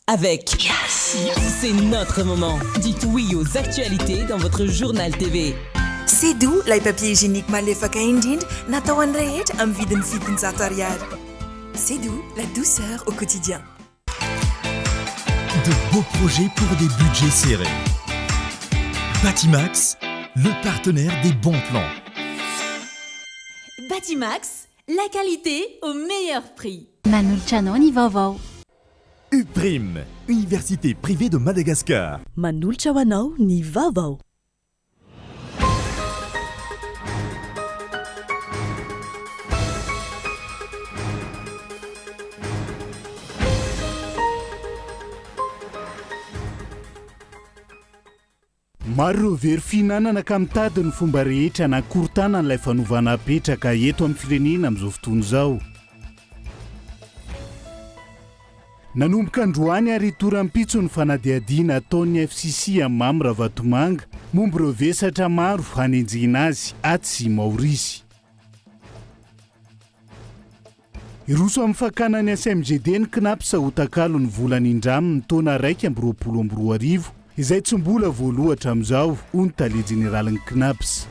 Avec C'est notre moment. Dites oui aux actualités dans votre journal TV. C'est doux, ilay papier hygiénique malefaka indrindra natao an'ny rehetra amin'ny vidiny 700 ariary. C'est doux, la douceur au quotidien. De beaux projets pour des budgets serrés. Batimax, le partenaire des bons plans. Batimax, la qualité au meilleur prix. Manolotra anao ny vaovao. UPRIM, Université privée de Madagascar. Manolotra ho anao ny vaovao. Maro ireo very fihinanana ka mitady ny fomba rehetra hanakorontanana ilay fanovana apetraka eto amin'ny firenena amin'izao fotoana izao. Nanomboka androany ary torampitso ny fanadihadiana ataon'ny FCC amin'i Mamy Ravatomanga momba ireo vesatra maro hanenjehina azy atsy Maorisy. Hiroso amin'ny fakana ny SMGD ny Cnaps ho takalo ny vola nindraminy ny taona 2021, izay tsy mbola voaloa hatramin'izao, hoy ny tale jeneralin'ny Cnaps.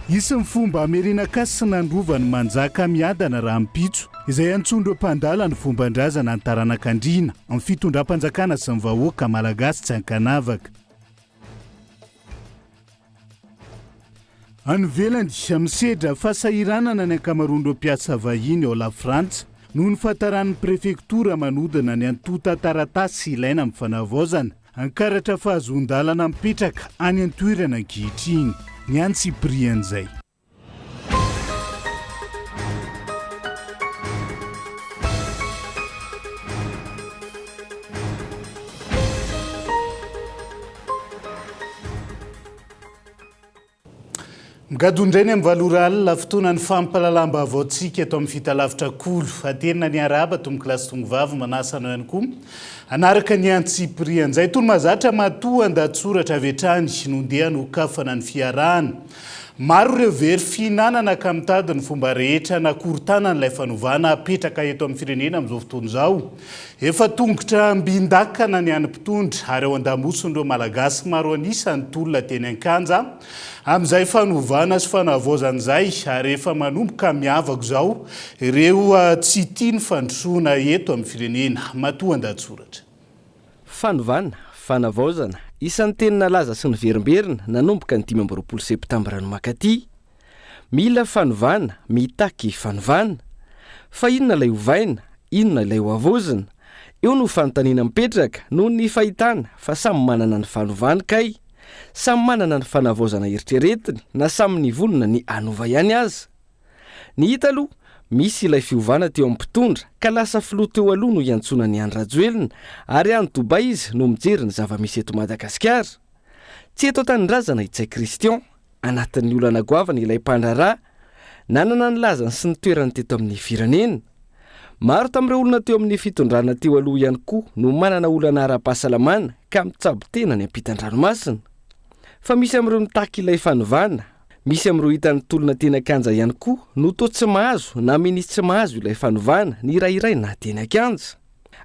Hisy ny fomba hamerenan-kasina ny rovan'i Manjakamiadana rahampitso, izay antsoin'ireo mpandala ny fomban-drazana ny taranak'andriana, ny fitondram-panjakana sy ny vahoaka malagasy tsy ankanavaka. Any ivelany, misedra fahasahiranana ny ankamaroan'ireo mpiasa vahiny ao Lafrantsa noho ny fahataran'ny prefektora manodina ny antontan-taratasy ilaina amin'ny fanavaozana ny karatra fahazoan-dalana mipetraka any an-toerana ankehitriny. Ny antsipirian'izay. Migadona indray ny amin'ny valo ora alina, fotoanan'ny fampahalalam-baovaontsika eto amin'ny Fitalavitra Kolo. Aterina ny arahaba tompokolahy sy tompovavy, manasa anao ihany koa hanaraka ny antsipirian'izay. Toy ny mahazatra, matoa an-dahatsoratra avy hatrany no ndeha hanokafana ny fiarahana. Maro ireo very fihinanana ka mitady ny fomba rehetra hanakorontanana ilay fanovana apetraka eto amin'ny firenena amin'izao fotoana izao. Efa tongotra ambin-dakana ny an'ny mpitondra ary ao an-damosin'ireo Malagasy maro an'isa ny tolona teny an-kanja amin'izay fanovana sy fanavaozana izay ary efa manomboka miavaka izao ireo tsy tia ny fandrosoana eto amin'ny firenena. Matoandahatsoratra. Fanovana, fanavaozana, isan'ny teny nalaza sy niverimberina nanomboka ny 25 septambra no mankaty. Mila fanovana, mitaky fanovana. Fa inona ilay ovaina, inona ilay ho havaozina? Eo no fanontaniana mipetraka noho ny fahitana fa samy manana ny fanovany kay. Samy manana ny fanavaozana eritreretiny na samy nivonona ny hanova ihany aza. Ny hita aloha, misy ilay fiovana teo amin'ny mpitondra ka lasa filoha teo aloha no iantsoana an'i Andry Rajoelina ary any Dubaï izy no mijery ny zava-misy eto Madagasikara. Tsy eto an-tanindrazana i Ntsay Christian, anatin'ny olana goavana ilay mpandraharaha nanana ny lazany sy ny toerany teto amin'ny firenena. Maro tamin'ireo olona teo amin'ny fitondrana teo aloha ihany koa no manana olana ara-pahasalamana ka mitsabo tena any ampitan-dranomasina. Fa misy amin'ireo mitaky ilay fanovana, Misy amin'ireo hitan'ny tolona teny an-kianja ihany koa no toa tsy mahazo na minia tsy mahazo ilay fanovana ny iray iray na teny an-kianja.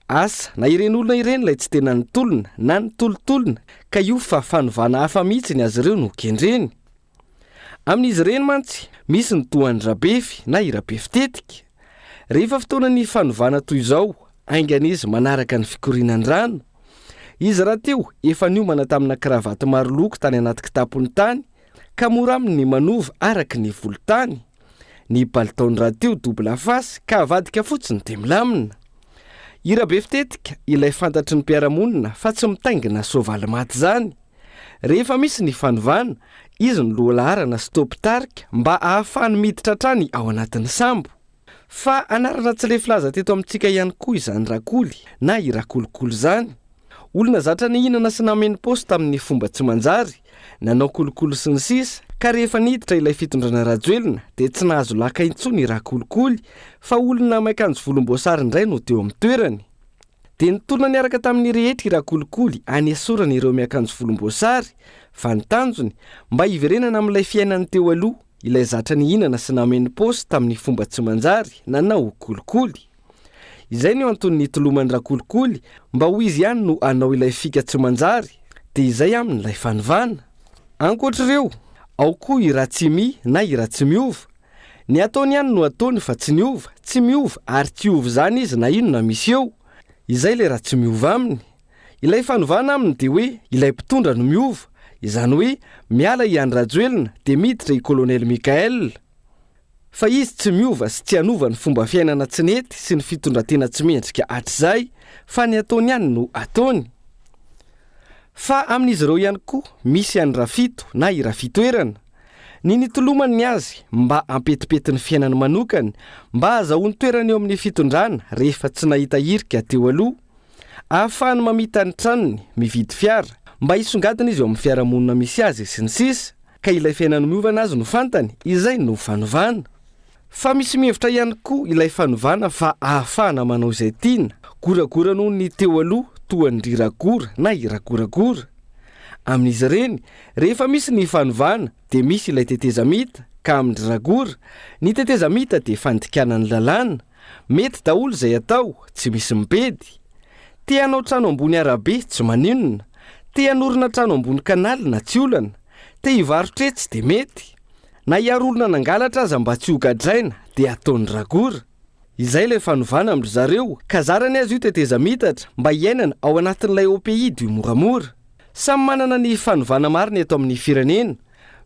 Asa na ireny olona ireny ilay tsy tena nitolona na nitolotolona ka io fa fanovana hafa mihitsy ny azy ireo no kendreny. Amin'izy ireny mantsy, misy ny toa an'i Rabefy na i Rabefitetika. Rehefa fotoanan'ny fanovana toy izao, haingana izy manaraka ny fikorianan'ny rano. Izy rahateo efa niomana tamina kravaty maro loko tany anaty kitapony tany, ka mora aminy ny manova araka ny volontany. Ny palitaony rahateo double face ka avadika fotsiny dia milamina. I Rabefitetika ilay fantatry ny mpiara-monina fa tsy mitaingina soavaly maty izany. Rehefa misy ny fanovana, izy no lohalaharana sy toa mpitarika mba ahafahany miditra hatrany ao anatin'ny sambo. Fa anarana tsy lefy laza teto amintsika ihany koa izany Rakoly na i Rakolikoly izany. Olona zatra nihinana sy nameno paosy tamin'ny fomba tsy manjary, nanao kolikoly sy ny sisa, ka rehefa niditra ilay fitondrana Rajoelina dia tsy nahazo laka intsony i Rakolikoly fa olona maikanjo volomboasary indray no teo amin'ny toerany. Dia nitolona niaraka tamin'ny rehetra i Rakolikoly hanesorana ireo miakanjo volomboasary fa ny tanjony mba hiverenana amin'ilay fiainany teo aloha. Ilay zatra nihinana sy nameno paosy tamin'ny fomba tsy manjary, nanao kolikoly. Izay no antony nitolomany rakolikoly mba ho izy ihany no hanao ilay fika tsy manjary, dia izay aminy ilay fanovana. Ankoatr'ireo, ao koa i Ratsimi na i Ratsimiova. Ny ataony ihany no ataony fa tsy niova, tsy miova ary tsy hiova izany izy na inona misy eo. Izay ilay Ratsimiova aminy. Ilay fanovana aminy dia hoe ilay mpitondra no miova, izany hoe miala i Andry Rajoelina dia miditra i Colonel Mickaël. Fa izy tsy miova sy tsy hanova ny fomba fiainana tsy nety sy ny fitondratena tsy mendrika hatrizay fa ny ataony ihany no ataony. Fa amin'izy ireo ihany koa misy an'i Rafito na i Rafitoerana. Ny nitolomany ny azy mba hampetipety ny fiainany manokany mba hahazahoany toerana eo amin'ny fitondrana rehefa tsy nahita hirika teo aloha. Ahafahany mamita ny tranony, mividy fiara, mba hisongadina izy eo amin'ny fiarahamonina misy azy sy ny sisa Ka ilay fiainany miovana azy no fantany, izay no fanovana. Fa misy mihevitra ihany koa ilay fanovana fa ahafahana manao izay tiana, goragora noho ny teo aloha toa an-dry Ragora na i Ragoragora. Amin'izy ireny, rehefa misy ny fanovana dia misy ilay tetezamita, ka amin-dry Ragora, ny tetezamita dia fandikana ny lalàna. Mety daholo izay atao, tsy misy mibedy. Te hanao trano ambony arabe, tsy maninona. Te hanorina trano ambony canal na tsy olana. Te hivarotra etsy dia mety. Na hiaro olona nangalatra aza mba tsy ho gadraina dia ataony ragora. Izay ilay fanovana amin-dry zareo ka zarany aza io tetezamitatra mba hiainana ao anatin'ilay au pays du moramora. Samy manana ny fanovana marina eto amin'ny firenena.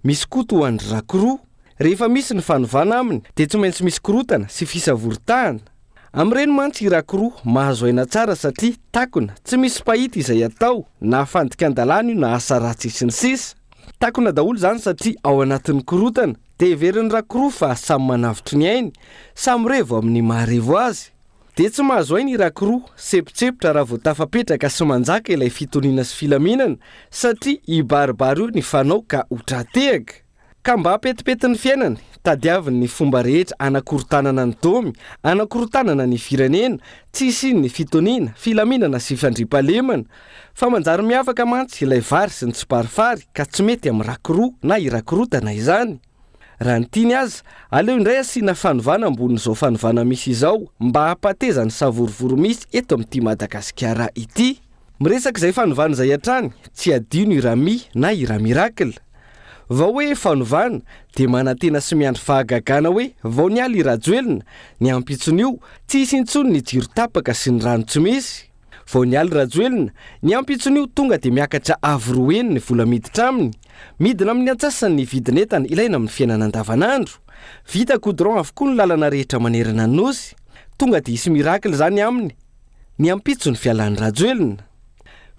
Misy koa toa an-dry Rakroa. Rehefa misy ny fanovana aminy dia tsy maintsy misy korotana sy fisavoritahana. Amin'ireny mantsy i Rakroa mahazo aina tsara satria takona, tsy misy mpahita izay atao, na fandikan-dalàna io na asa ratsy sy ny sisa. Takona daholo izany satria ao anatin'ny korotana dia heverin'i Rakroa fa samy manavotry ny ainy, samy revo amin'ny maha-revo azy. Dia tsy mahazo aina i Rakroa, sepotsepotra raha vao tafapetraka sy manjaka ilay fitoniana sy filaminana satria hibaribary io ny fanao ka ho tra-tehaka. Ka mba hampetipety ny fiainany, tadiaviny ny fomba rehetra hanakorontanana ny domy, hanakorontanana ny firenena, tsy hisian'ny fitoniana, filaminana sy fandriampahalemana. Fa manjary miavaka mantsy ilay vary sy ny tsiparifary ka tsy mety amin'ny rakoroa na irakorotana izany. Raha ny tiany aza, aleo indray asiana fanovana ambonin'izao fanovana misy izao mba hampateza ny savorovoro misy eto amin'ity Madagasikara ity. Miresaka izay fanovana izay hatrany, tsy adino i Rami na i Ramiracle. Vao hoe fanovana dia manantena sy miandry fahagagana hoe vao niala i Rajoelina, ny ampitson'io tsy hisy intsony ny jiro tapaka sy ny rano tsy misy. Vao niala i Rajoelina, ny ampitson'io tonga dia miakatra avo roa heny ny vola miditra aminy. Midina amin'ny antsasany ny vidin'entana ilaina amin'ny fiainana andavanandro. Vita goudron avokoa ny lalana rehetra manerana ny Nosy. Tonga dia hisy miracle izany aminy ny ampitso ny fialan'i Rajoelina.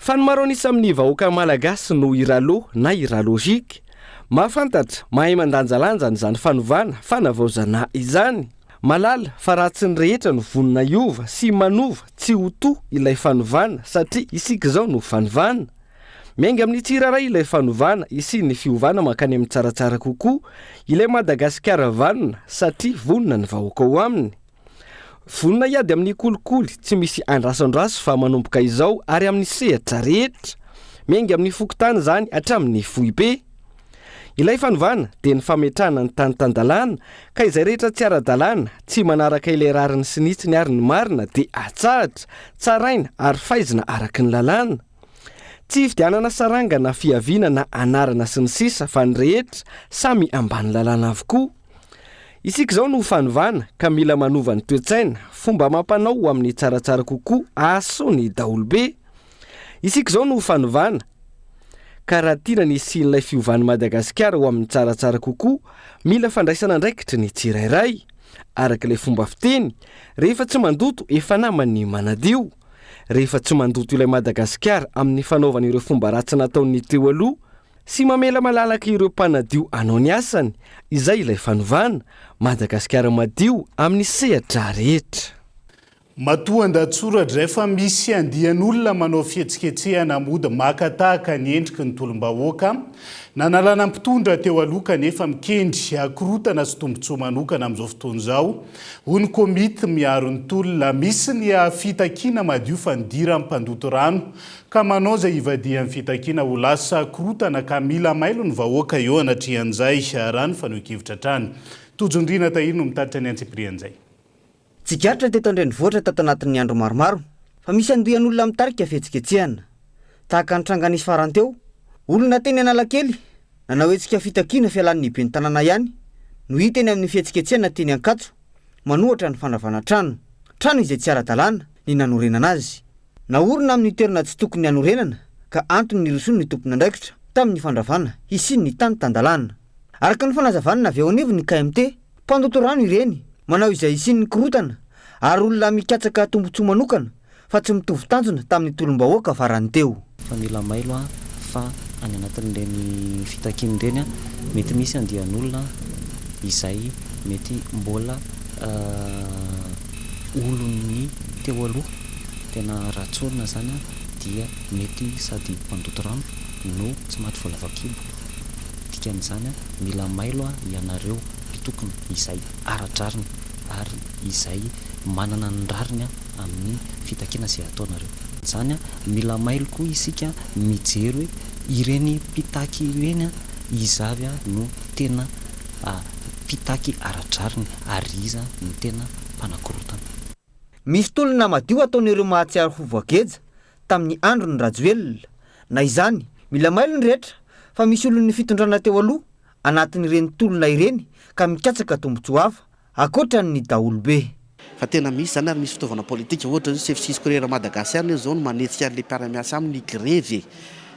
Fa ny maro an'isa amin'ny vahoaka malagasy no i Ralo na i Ralogique. Mahafantatra, mahay mandanjalanja an'izany fanovana, fanavaozana izany. Mahalala fa raha tsy ny rehetra no vonona hiova sy manova tsy ho to ilay fanovana satria isika izao no fanovana. Miainga amin'ny tsirairay ilay fanovana hisian'ny fiovana mankany amin'ny tsaratsara kokoa, ilay Madagasikara vanona satria vonona ny vahoaka ao aminy. Vonona hiady amin'ny kolikoly tsy misy andraso-andraso fa manomboka izao ary amin'ny sehatra rehetra. Miainga amin'ny fokontany izany hatramin'ny foibe. Ilay fanovana dia ny fametrahana ny tany tan-dalàna ka izay rehetra tsy ara-dalàna, tsy manaraka ilay rariny sy ny hitsiny ary ny marina dia atsahatra, tsaraina ary faizina araka ny lalàna. Tsy hifidianana saranga na fiaviana na anarana sy ny sisa fa ny rehetra samy ambany lalàna avokoa. Isika izao no fanovana ka mila manova ny toe-tsaina, fomba amam-panao ho amin'ny tsaratsara kokoa ahasoa ny daholobe. Isika izao no fanovana ka raha tiana ny hisian'ilay fiovan'i Madagasikara ho amin'ny tsaratsara kokoa, mila fandraisana andraikitry ny tsirairay. Araka ilay fomba fiteny, rehefa tsy mandoto efa naman'ny manadio. Rehefa tsy mandoto ilay Madagasikara amin'ny fanaovana ireo fomba ratsy nataon'ny teo aloha, Sy mamela malalaka ireo mpanadio hanao ny asany, izay ilay fanovana, Madagasikara madio amin'ny sehatra rehetra. Matoa an-dahatsoratra izay fa misy andian'olona manao fihetsiketsehana mody maka tahaka ny endriky ny tolom-bahoaka nanalana mpitondra teo aloha kanefa mikendry hakorotana sy tombontsoa manokana amin'izao fotoana izao, hoy ny komity miaro ny tolona. Misy ny fitakiana madio fanidiran'ny mpandoto rano Ka manao izay hivadihan'ny fitakiana ho lasa korotana ka mila mailo ny vahoaka eo anatrehan'izay, raha ny fanehoan-kevitra hatrany. Tojo Ndriana Tahiry no mitatitra ny antsipirian'izay. Tsikaritra teto an-drenivohitra tato anatin'ny andro maromaro fa misy andian'olona mitarika fihetsiketsehana. Tahaka ny tranga nisy farany teo, olona teny Analakely nanao hetsika fitakiana fialan'ny ben'ny tanàna ihany no hita eny amin'ny fihetsiketsehana teny Ankatso manohatra ny fandravana trano. Trano izay tsy ara-dalàna ny nanorenana azy. Naorina amin'ny toerana tsy tokony hanorenana ka antony nirosoan'ny tompon'andraikitra tamin'ny fandravana hisian'ny tany tan-dalàna. Araka ny fanazavana avy eo anivon'ny KMT, mpandoto rano ireny, manao izay hisian'ny korontana ary olona mikatsaka tombontsoa manokana fa tsy mitovy tanjona tamin'ny tolom-bahoaka farany teo. Fa mila mailo aho fa any anatin'ireny fitakiana ireny mety misy andian'olona izay mety mbola olon'ny teo aloha, tena raha tsorina izany dia mety sady mpandoto rano no tsy maty voalavo an-kibo. Dikan'izany mila mailo ianareo mpitokona izay ara-drariny ary izay manana ny rariny amin'ny fitakiana izay ataonareo. Izany mila mailo koa isika mijery hoe ireny mpitaky ireny iza avy no tena mpitaky ara-drariny ary iza no tena mpanakorontana. Misy tolona madio ataon'ireo mahatsiaro ho voageja tamin'ny andron'i Rajoelina. Na izany, mila mailo ny rehetra fa misy olon'ny fitondrana teo aloha anatin'ireny tolona ireny ka mikatsaka tombontsoa hafa Ankoatra ny daholobe. Fa tena misy izany ary misy fitaovana politika, ohatra hoe chef cisco-rera Madagascar anie izao no manetsika an'ilay mpiara-miasa aminy higrevy e!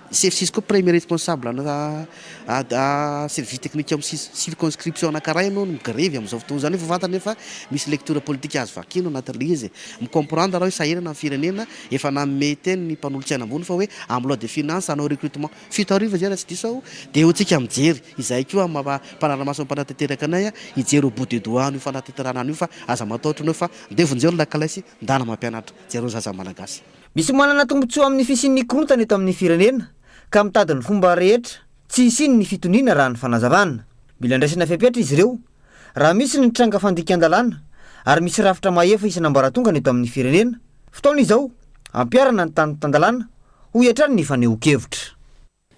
Chef cisco premier responsable ana service technique ao amin'ny circonscription anankiray ianao no migrevy amin'izao fotoana izao nefa fantany fa misy lecture politique azo vakiana ao anatin'ilay izy e! Mi-comprendre aho hoe sahirana ny firenena, efa nanome teny ny mpanolotsaina ambony fa hoe amin'ny loi de finance hanao recrutement 7000 izay raha tsy diso aho, dia eo tsika mijery, izahay koa amin'ny maha mpanara-maso ny mpanatanteraka anay, hijery au bout des doigts an'io fanatanterahana an'io fa aza matahotra anao fa ndeha vonjeo ny lakalay sy ndana mampianatra, jereo ny zaza malagasy. Misy manana tombontsoa amin'ny fisian'ny korontana eto amin'ny firenena ka mitady ny fomba rehetra tsy hisian'ny fitoniana raha ny fanazavana. Mila andraisana fepetra izy ireo raha misy ny tranga fandikan-dalàna ary misy rafitra mahefa isan'ambaratongany eto amin'ny firenena. Fotoana izao hampiharana ny tany tan-dalàna hoy hatrany ny fanehoan-kevitra.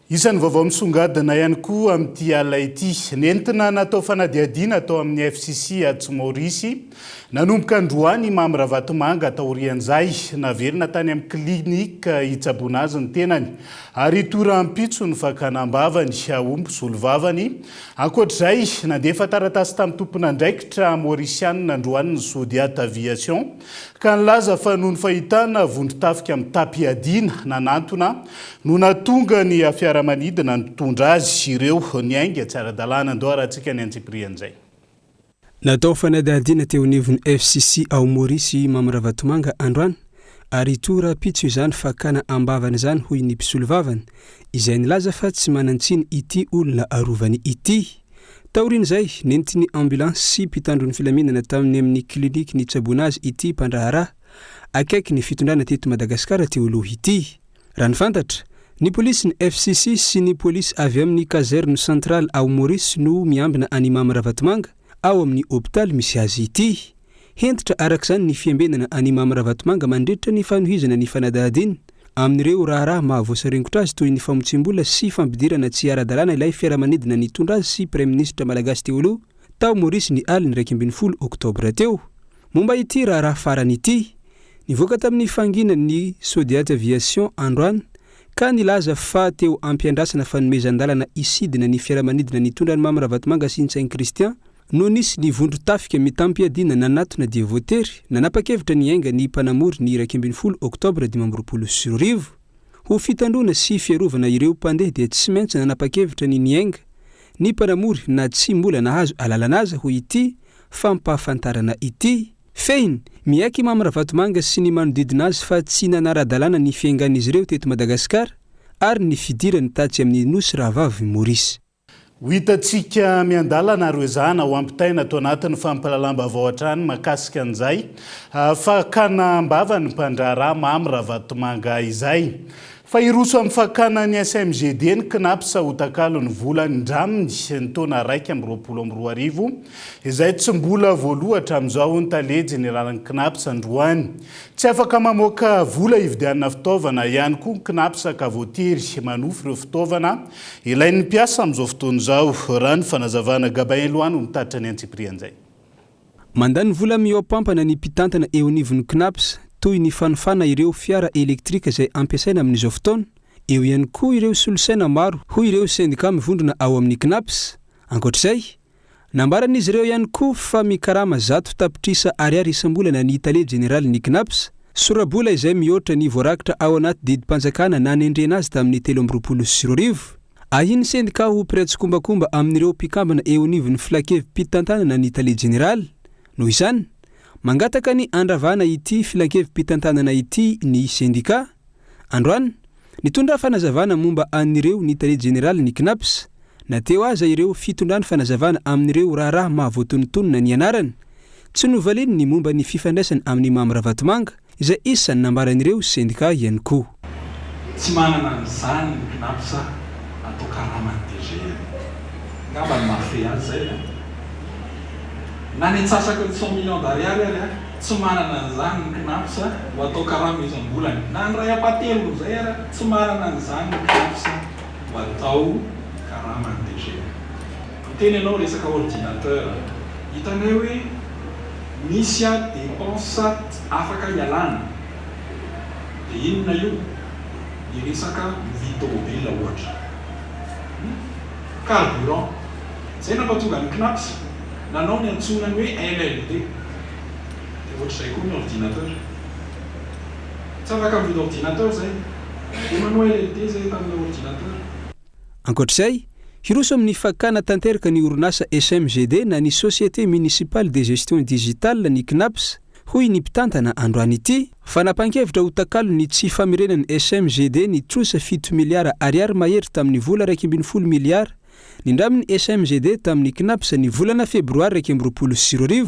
Isan'ny vaovao misongadina ihany koa amin'ity alina ity, nentina natao fanadihadiana tao amin'ny FCC atsy Maorisy, nanomboka androany i Mamy Ravatomanga taorian'izay, naverina tany amin'ny clinique hitsaboana azy ny tenany ary hitohy rahampitso ny fakana am-bavany, omby solovavany. Ankoatr'izay, nandefa taratasy tamin'ny tompon'andraikitra Maorisianina androany ny Zodiat Aviation, ka nilaza fa noho ny fahitana vondron-tafika mitam-piadiana nanantona no nahatonga ny fiaramanidina nitondra azy ireo niainga tsy ara-dalàna. Andao arahantsika ny antsipirian'izay. Natao fanadihadiana teo anivon'ny FCC ao Maurice i Mamy Ravatomanga androany ary hitohy rahampitso izany fakana am-bavany izany hoy ny mpisolovavany izay nilaza fa tsy manan-tsiny ity olona arovany ity. Taorian'izay, nentin'ny ambulance sy mpitandro ny filaminana tamin'ny amin'ny clinique nitsaboana azy ity mpandraharaha akaiky ny fitondrana teto Madagasikara teo aloha ity. Raha ny fantatra, ny polisin'ny FCC sy ny polisy avy amin'ny caserne centrale ao Maurice no miambina an'i Mamy Ravatomanga ao amin'ny hopitaly misy azy ity. Hentitra araka izany ny fiambenana an'i Mamy Ravatomanga mandritra ny fanohizana ny fanadihadiana amin'ireo raharaha mahavoasaringotra azy toy ny famotsiam-bola sy fampidirana tsy ara-dalàna ilay fiaramanidina nitondra azy sy praiminisitra malagasy teo aloha tao Maorisy ny alin'ny 11 oktobra teo. Momba ity raharaha farany ity, nivoaka tamin'ny fanginan'ny Sodiat Aviation androany ka nilaza fa teo am-piandrasana fanomezan-dalana hisidina ny fiaramanidina nitondra an'i Mamy Ravatomanga sy Ntsay Christian no nisy ny vondron-tafika mitam-piadiana nanatona dia voatery nanapa-kevitra ny hiainga ny mpanamory ny 11 oktobra 2025. Ho fitandroana sy fiarovana ireo mpandeha dia tsy maintsy nanapa-kevitra ny niainga ny mpanamory na tsy mbola nahazo alalana aza hoy ity fampahafantarana ity. Fehiny, miaiky i Mamy Ravatomanga sy ny manodidina azy fa tsy nanara-dalàna ny fiaingan'izy ireo teto Madagasikara ary ny fidirany tatsy amin'ny Nosy Rahavavy Maurice. Ho hitantsika miandalana ary hoezahana ho ampitaina ato anatin'ny fampahalalam-baovao hatrany mahakasika an'izay fakana am-bava ny mpandraharaha Mamy Ravatomanga izay. Fa hiroso amin'ny fakana ny SMGD ny Cnaps ho takalon'ny vola nindraminy ny taona 2021 izay tsy mbola voaloa hatramin'izao ny tale jeneralin'ny Cnaps androany. Tsy afaka mamoaka vola hividianana fitaovana ihany koa ny Cnaps ka voatery manofy ireo fitaovana Ilain'ny mpiasa amin'izao fotoana izao, raha ny fanazavana. Gabin Eloy no mitatitra ny antsipirian'izay. Mandany vola mihoa-pampana ny mpitantana eo anivon'ny Cnaps, toy ny fanofana ireo fiara elektrika izay ampiasaina amin'izao fotoana. Eo ihany koa ireo solosaina maro, hoy ireo sendikà mivondrona ao amin'ny Cnaps. Ankoatra izay, nambaran'izy ireo ihany koa fa mikarama 100 tapitrisa ariary isam-bolana ny tale jeneralin'ny Cnaps, sora-bola izay mihoatra ny voarakitra ao anaty didim-panjakana nanendrena azy tamin'ny 2023. Ahian'ny sendikà ho mpiray tsikombakomba amin'ireo mpikambana eo anivon'ny filankevi-pitantanana ny tale jeneraly. Noho izany, mangataka ny handravana ity filankevi-pitantanana ity ny sendikà. Androany, nitondra fanazavana momba an'ireo ny tale jeneralin'ny Cnaps, na teo aza ireo fitondrany fanazavana amin'ireo raharaha mahavoatonontonona ny anarany. Tsy novaliany ny momba ny fifandraisany amin'i Mamy Ravatomanga, izay isan'ny nambaran'ireo sendikà ihany koa. Tsy manana an'izany ny Cnaps atao karaman'ny DGM. Angamba ny mahafehy azy izay an! Na ny antsasaky ny cent millions d'ariary ary an, tsy manana an'izany ny Cnaps ho atao karama isam-bolana. Na ny iray ampahatelon'izay ary an, tsy manana an'izany ny Cnaps ho atao karaman'ny DGM. Miteny ianao resaka ordinateur. Hitanay hoe misy dépense afaka ialana. Dia inona io? Ny resaka mividy tomobile ohatra. Hum? Carburant. Izay nampatonga ny Cnaps nanao ny antsoina ny hoe LLD. Dia ohatr'izay koa ny ordinateur. Tsy afaka mividy ordinateur izay. Dia manao LLD izay tamin'ilay ordinateur. Ankoatra izay, hiroso amin'ny fakana tanteraka ny orinasa SMGD na ny Société Municipale de Gestion Digitale ny Cnaps, hoy ny mpitantana androany ity. Fanapahan-kevitra ho takalon'ny tsy famerenan'ny SMGD ny trosa 7 miliara ariary mahery tamin'ny vola 11 miliara nindramin'ny SMGD tamin'ny Cnaps ny volana febroary 2021.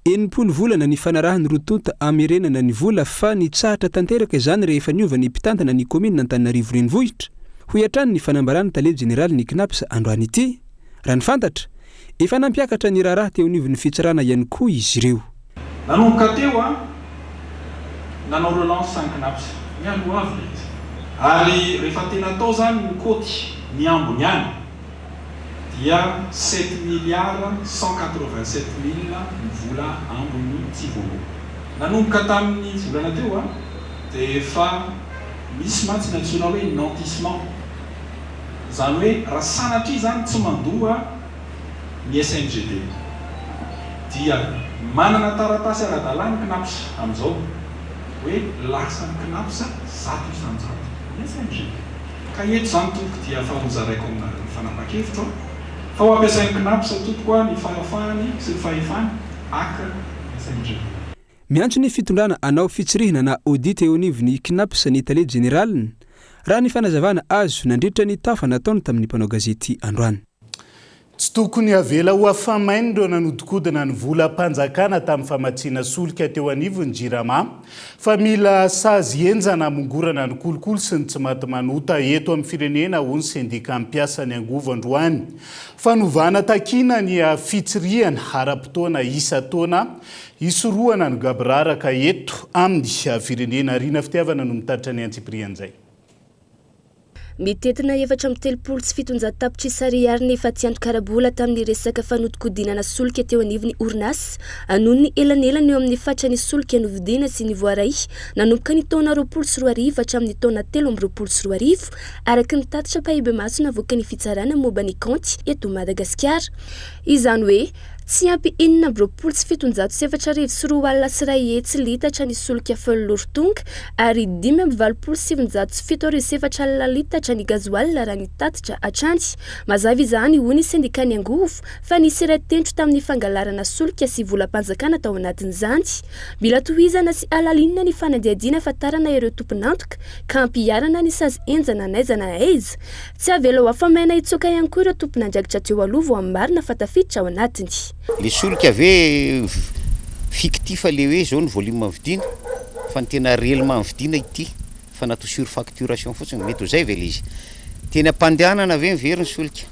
60 volana ny fanarahan'ny roa tonta hamerenana ny vola fa nitsahatra tanteraka izany rehefa niova ny mpitantana ny kaominina Antananarivo Renivohitra, hoy hatrany ny fanambaran'ny tale jeneralin'ny Cnaps androany ity. Raha ny fantatra, efa nampiakatra ny raharaha teo anivon'ny fitsarana ihany koa izy ireo. Nanomboka teo aho nanao relance ny Cnaps, mialoha avy ilay izy. Ary rehefa tena atao izany ny kaoty ny ambiny ihany dia sept milliards cent quatre-vingt-sept mille ny vola ambiny tsy voaloa. Nanomboka tamin'ny volana teo dia efa misy mantsy ny antsoina hoe nantissement. Izany hoe raha sanatria izany tsy mandoa ny SMGD dia manana taratasy ara-dalàna ny Cnaps amin'izao hoe lasan'ny Cnaps 100% ny SMGD. Ka eto izany tompoko dia efa hozaraiko aminareo ny fanapan-kevitro a! Fa ho ampiasain'ny Cnaps tompoko a ny fahafahany sy ny fahefany haka ny SMGD. Miantso ny fitondrana hanao fitsirihina na audit eo anivon'ny Cnaps ny tale jeneraliny, raha ny fanazavana azo nandritra ny tafa nataony tamin'ny mpanao gazety androany. Tsy tokony havela ho afa-maina ireo nanodinkodina ny volam-panjakana tamin'ny famatsiana solika teo anivon'ny Jirama fa mila sazy henjana hamongorana ny kolikoly sy ny tsimatimanota eto amin'ny firenena, hoy ny sendikà mpiasa ny angovo androany. Fanovana takiana ny fitsirihana ara-potoana isan-taona hisorohana ny gaboraraka eto amin'ny firenena. Rina Fitiavana no mitatitra ny antsipirian'izay. Mitentina 734 tapitrisa ariary ny fatiantoka ara-bola tamin'ny resaka fanodinkodinana solika teo anivon'ny orinasa noho ny elanelana eo amin'ny fatran'ny solika novidiana sy ny voaray nanomboka ny taona 2020 hatramin'ny taona 2023, araka ny tatitra ampahibemaso navoakan'ny fitsarana momba ny kaonty eto Madagasikara. Izany hoe, Tsy ampy 226 201 litatra ny solika fuel tonga ary 985 704 litatra ny gasoil raha ny tatitra hatrany. Mazava izany, hoy ny sendikan'ny angovo, fa nisy iray tendro tamin'ny fangalarana solika sy volam-panjakana tao anatin'izany. Mila tohizana sy halalinina ny fanadihadiana hahafantarana ireo tompon'antoka ka hampiharana ny sazy henjana n'aiza na aiza. Tsy avela ho afa-maina hitsoaka ihany koa ireo tompon'andraikitra teo aloha voamarina fa tafiditra ao anatiny. Le solika ve fictif le hoe zao ny volume vidina fa ny tena réellement vidina ity fa natao surfacturation fotsiny, mety ho zay ve le izy? Teny am-pandehanana ve nivery ny solika?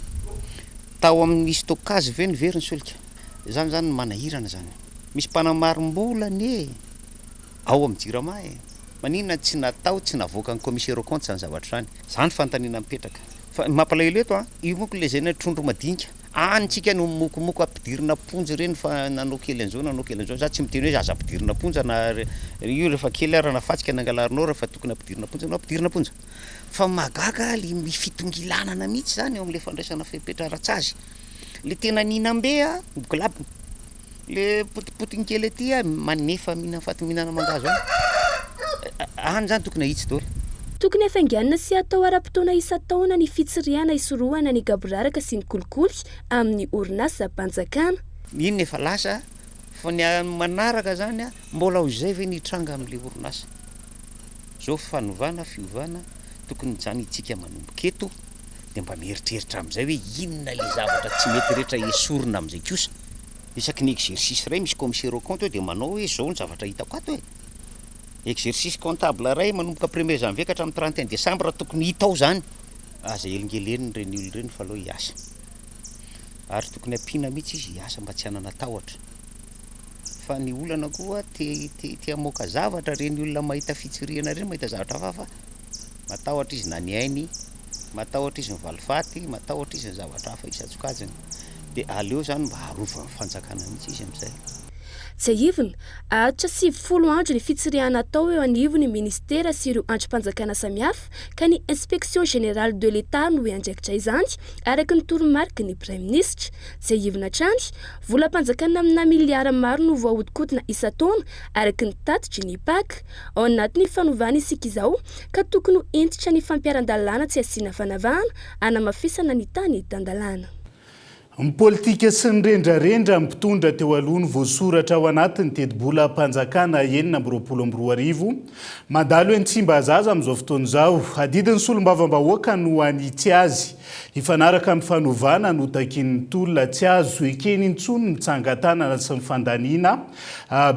Tao amin'ny stockage ve nivery ny solika? Zany zany no manahirana zany. Misy mpanamarim-bola anie ao amin'ny jirama e! Maninona tsy natao, tsy navoakan'ny commissaire aux comptes zany zavatra zany? Zany fanontaniana mipetraka. Fa ny mampalahelo eto an, io manko lazaina trondro madinika. Any tsika no mimokomoko ampidirina am-ponja ireny fa nanao kely an'izao nanao kely an'izao, za tsy miteny hoe aza ampidirina am-ponja na io rehefa kely ary na fantsika nangalarinao rehefa tokony ampidirina am-ponja ianao ampidirina am-ponja. Fa mahagaga le fitongilanana mihitsy zany eo amle fandraisana fepetra ara-tsazy. Le tena nihinam-be a, mikolabona. Le potipotiny kely aty a, manefa mihinana faty mihinana mangahazo any. Any zany tokony ahitsy daholo. Tokony hafainganina sy hatao ara-potoana isan-taona ny fitsirihana hisorohana ny gaboraraka sy ny kolikoly amin'ny orinasam-panjakana. Iny efa lasa fa ny manaraka zany a, mbola ho izay ve ny hitranga amin'ilay orinasa? Zao fanovana, fiovana, tokony zany itsika manomboka eto dia mba mieritreritra amin'izay hoe inona ilay zavatra tsy mety rehetra esorina amin'izay kosa. Isaky ny exercice iray misy commissaire aux comptes eo dia manao hoe izao ny zavatra hitako ato e. Exercice comptable iray manomboka premier janvier ka hatramin'ny 31 décembre tokony hita ao izany. Aza elingelenina ireny olona ireny fa aleo hiasa. Ary tokony ampiana mihitsy izy hiasa mba tsy hanana tahotra. Fa ny olana koa te te hamoaka zavatra ireny olona mahita fitsirihana ireny, mahita zavatra hafahafa, matahotra izy na ny ainy, matahotra izy ny valifaty, matahotra izy ny zavatra hafa isan-tsokajiny. Dia aleo izany mba arovan'ny fanjakana mihitsy izy amin'izay. Tsiahivina, haharitra 90 andro ny fitsirihana atao eo anivon'ny minisitera sy ireo andrim-panjakana samihafa ka ny Inspection Générale de l'Etat no hiandraikitra izany, araka ny toromariky ny Praiminisitra. Tsiahivina hatrany, volam-panjakana amina miliara maro no voahodinkodina isan-taona, araka ny tatitry ny Pac. Ao anatin'ny fanovana isika izao ka tokony ho hentitra ny fampiharan-dalàna tsy asiana fanavahana hanamafisana ny tany tan-dalàna. Ny politika sy ny rendrarendra ny mpitondra teo aloha no voasoratra ao anatin'ny tetibolam-panjakana 2026 mandalo eny Tsimbazaza amin'izao fotoana izao. Adidin'ny solombavambahoaka no hanitsy azy. Hifanaraka amin'ny fanovana notakian'ny tolona tsy azo ekena intsony ny tsangan-tanana sy ny fandaniana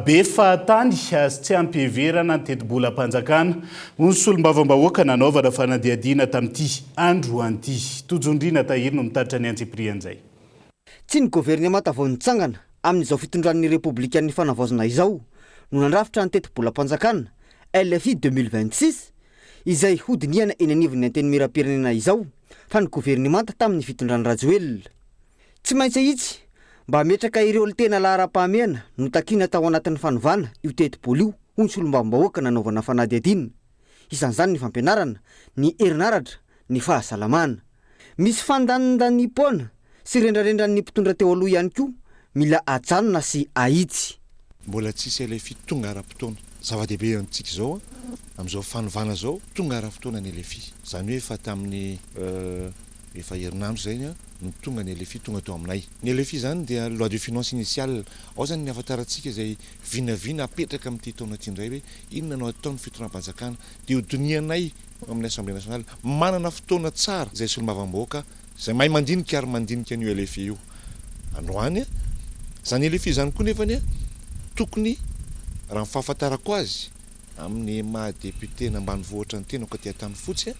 be fahatany sy tsy ampiheverana ny tetibolam-panjakana, hoy ny solombavambahoaka nanaovana fanadihadiana tamin'ity androany ity. Tojondriana Tahiry no mitatitra ny antsipirian'izay. Tsy ny governemanta vao nitsangana amin'izao fitondran'ny Repoblikan'ny Fanavaozana izao no nandrafitra ny tetibolam-panjakana, LFI 2026, izay hodinihana eny anivon'ny Antenimierampirenena izao fa ny governemanta tamin'ny fitondran'i Rajoelina. Tsy maintsy ahitsy mba hametraka ireo tena laharam-pahamehana notakiana tao anatin'ny fanovana io tetibola io, hoy ny solombavambahoaka nanaovana fanadihadiana. Isan'izany ny fampianarana, ny herinaratra, ny fahasalamana. Misy fandanindaniam-poana sy rendrarendran'ny mpitondra teo aloha ihany koa mila ajanona sy ahitsy. Mbola tsisy LFI tonga ara-potoana. Zava-dehibe amintsika izao, amin'izao fanovana izao, tonga ara-potoana ny LFI. Izany hoe efa tamin'ny efa herinandro izay no tonga ny LFI tonga teo aminay. Ny LFI izany dia loi de finance initiale. Ao izany ny ahafantarantsika izay vinavina apetraka amin'ity taona ity indray hoe inona no ataon'ny fitondram-panjakana. Dia ho dinihanay ao amin'ny Assemblée nationale. Manana fotoana tsara izay solombavambahoaka izay mahay mandinika ary mandinika an'io LFI io androany. Izany LFI izany koa nefany tokony, raha ny fahafantarako azy, amin'ny maha député-n'ambanivohitra ny tenako aty Antanifotsy,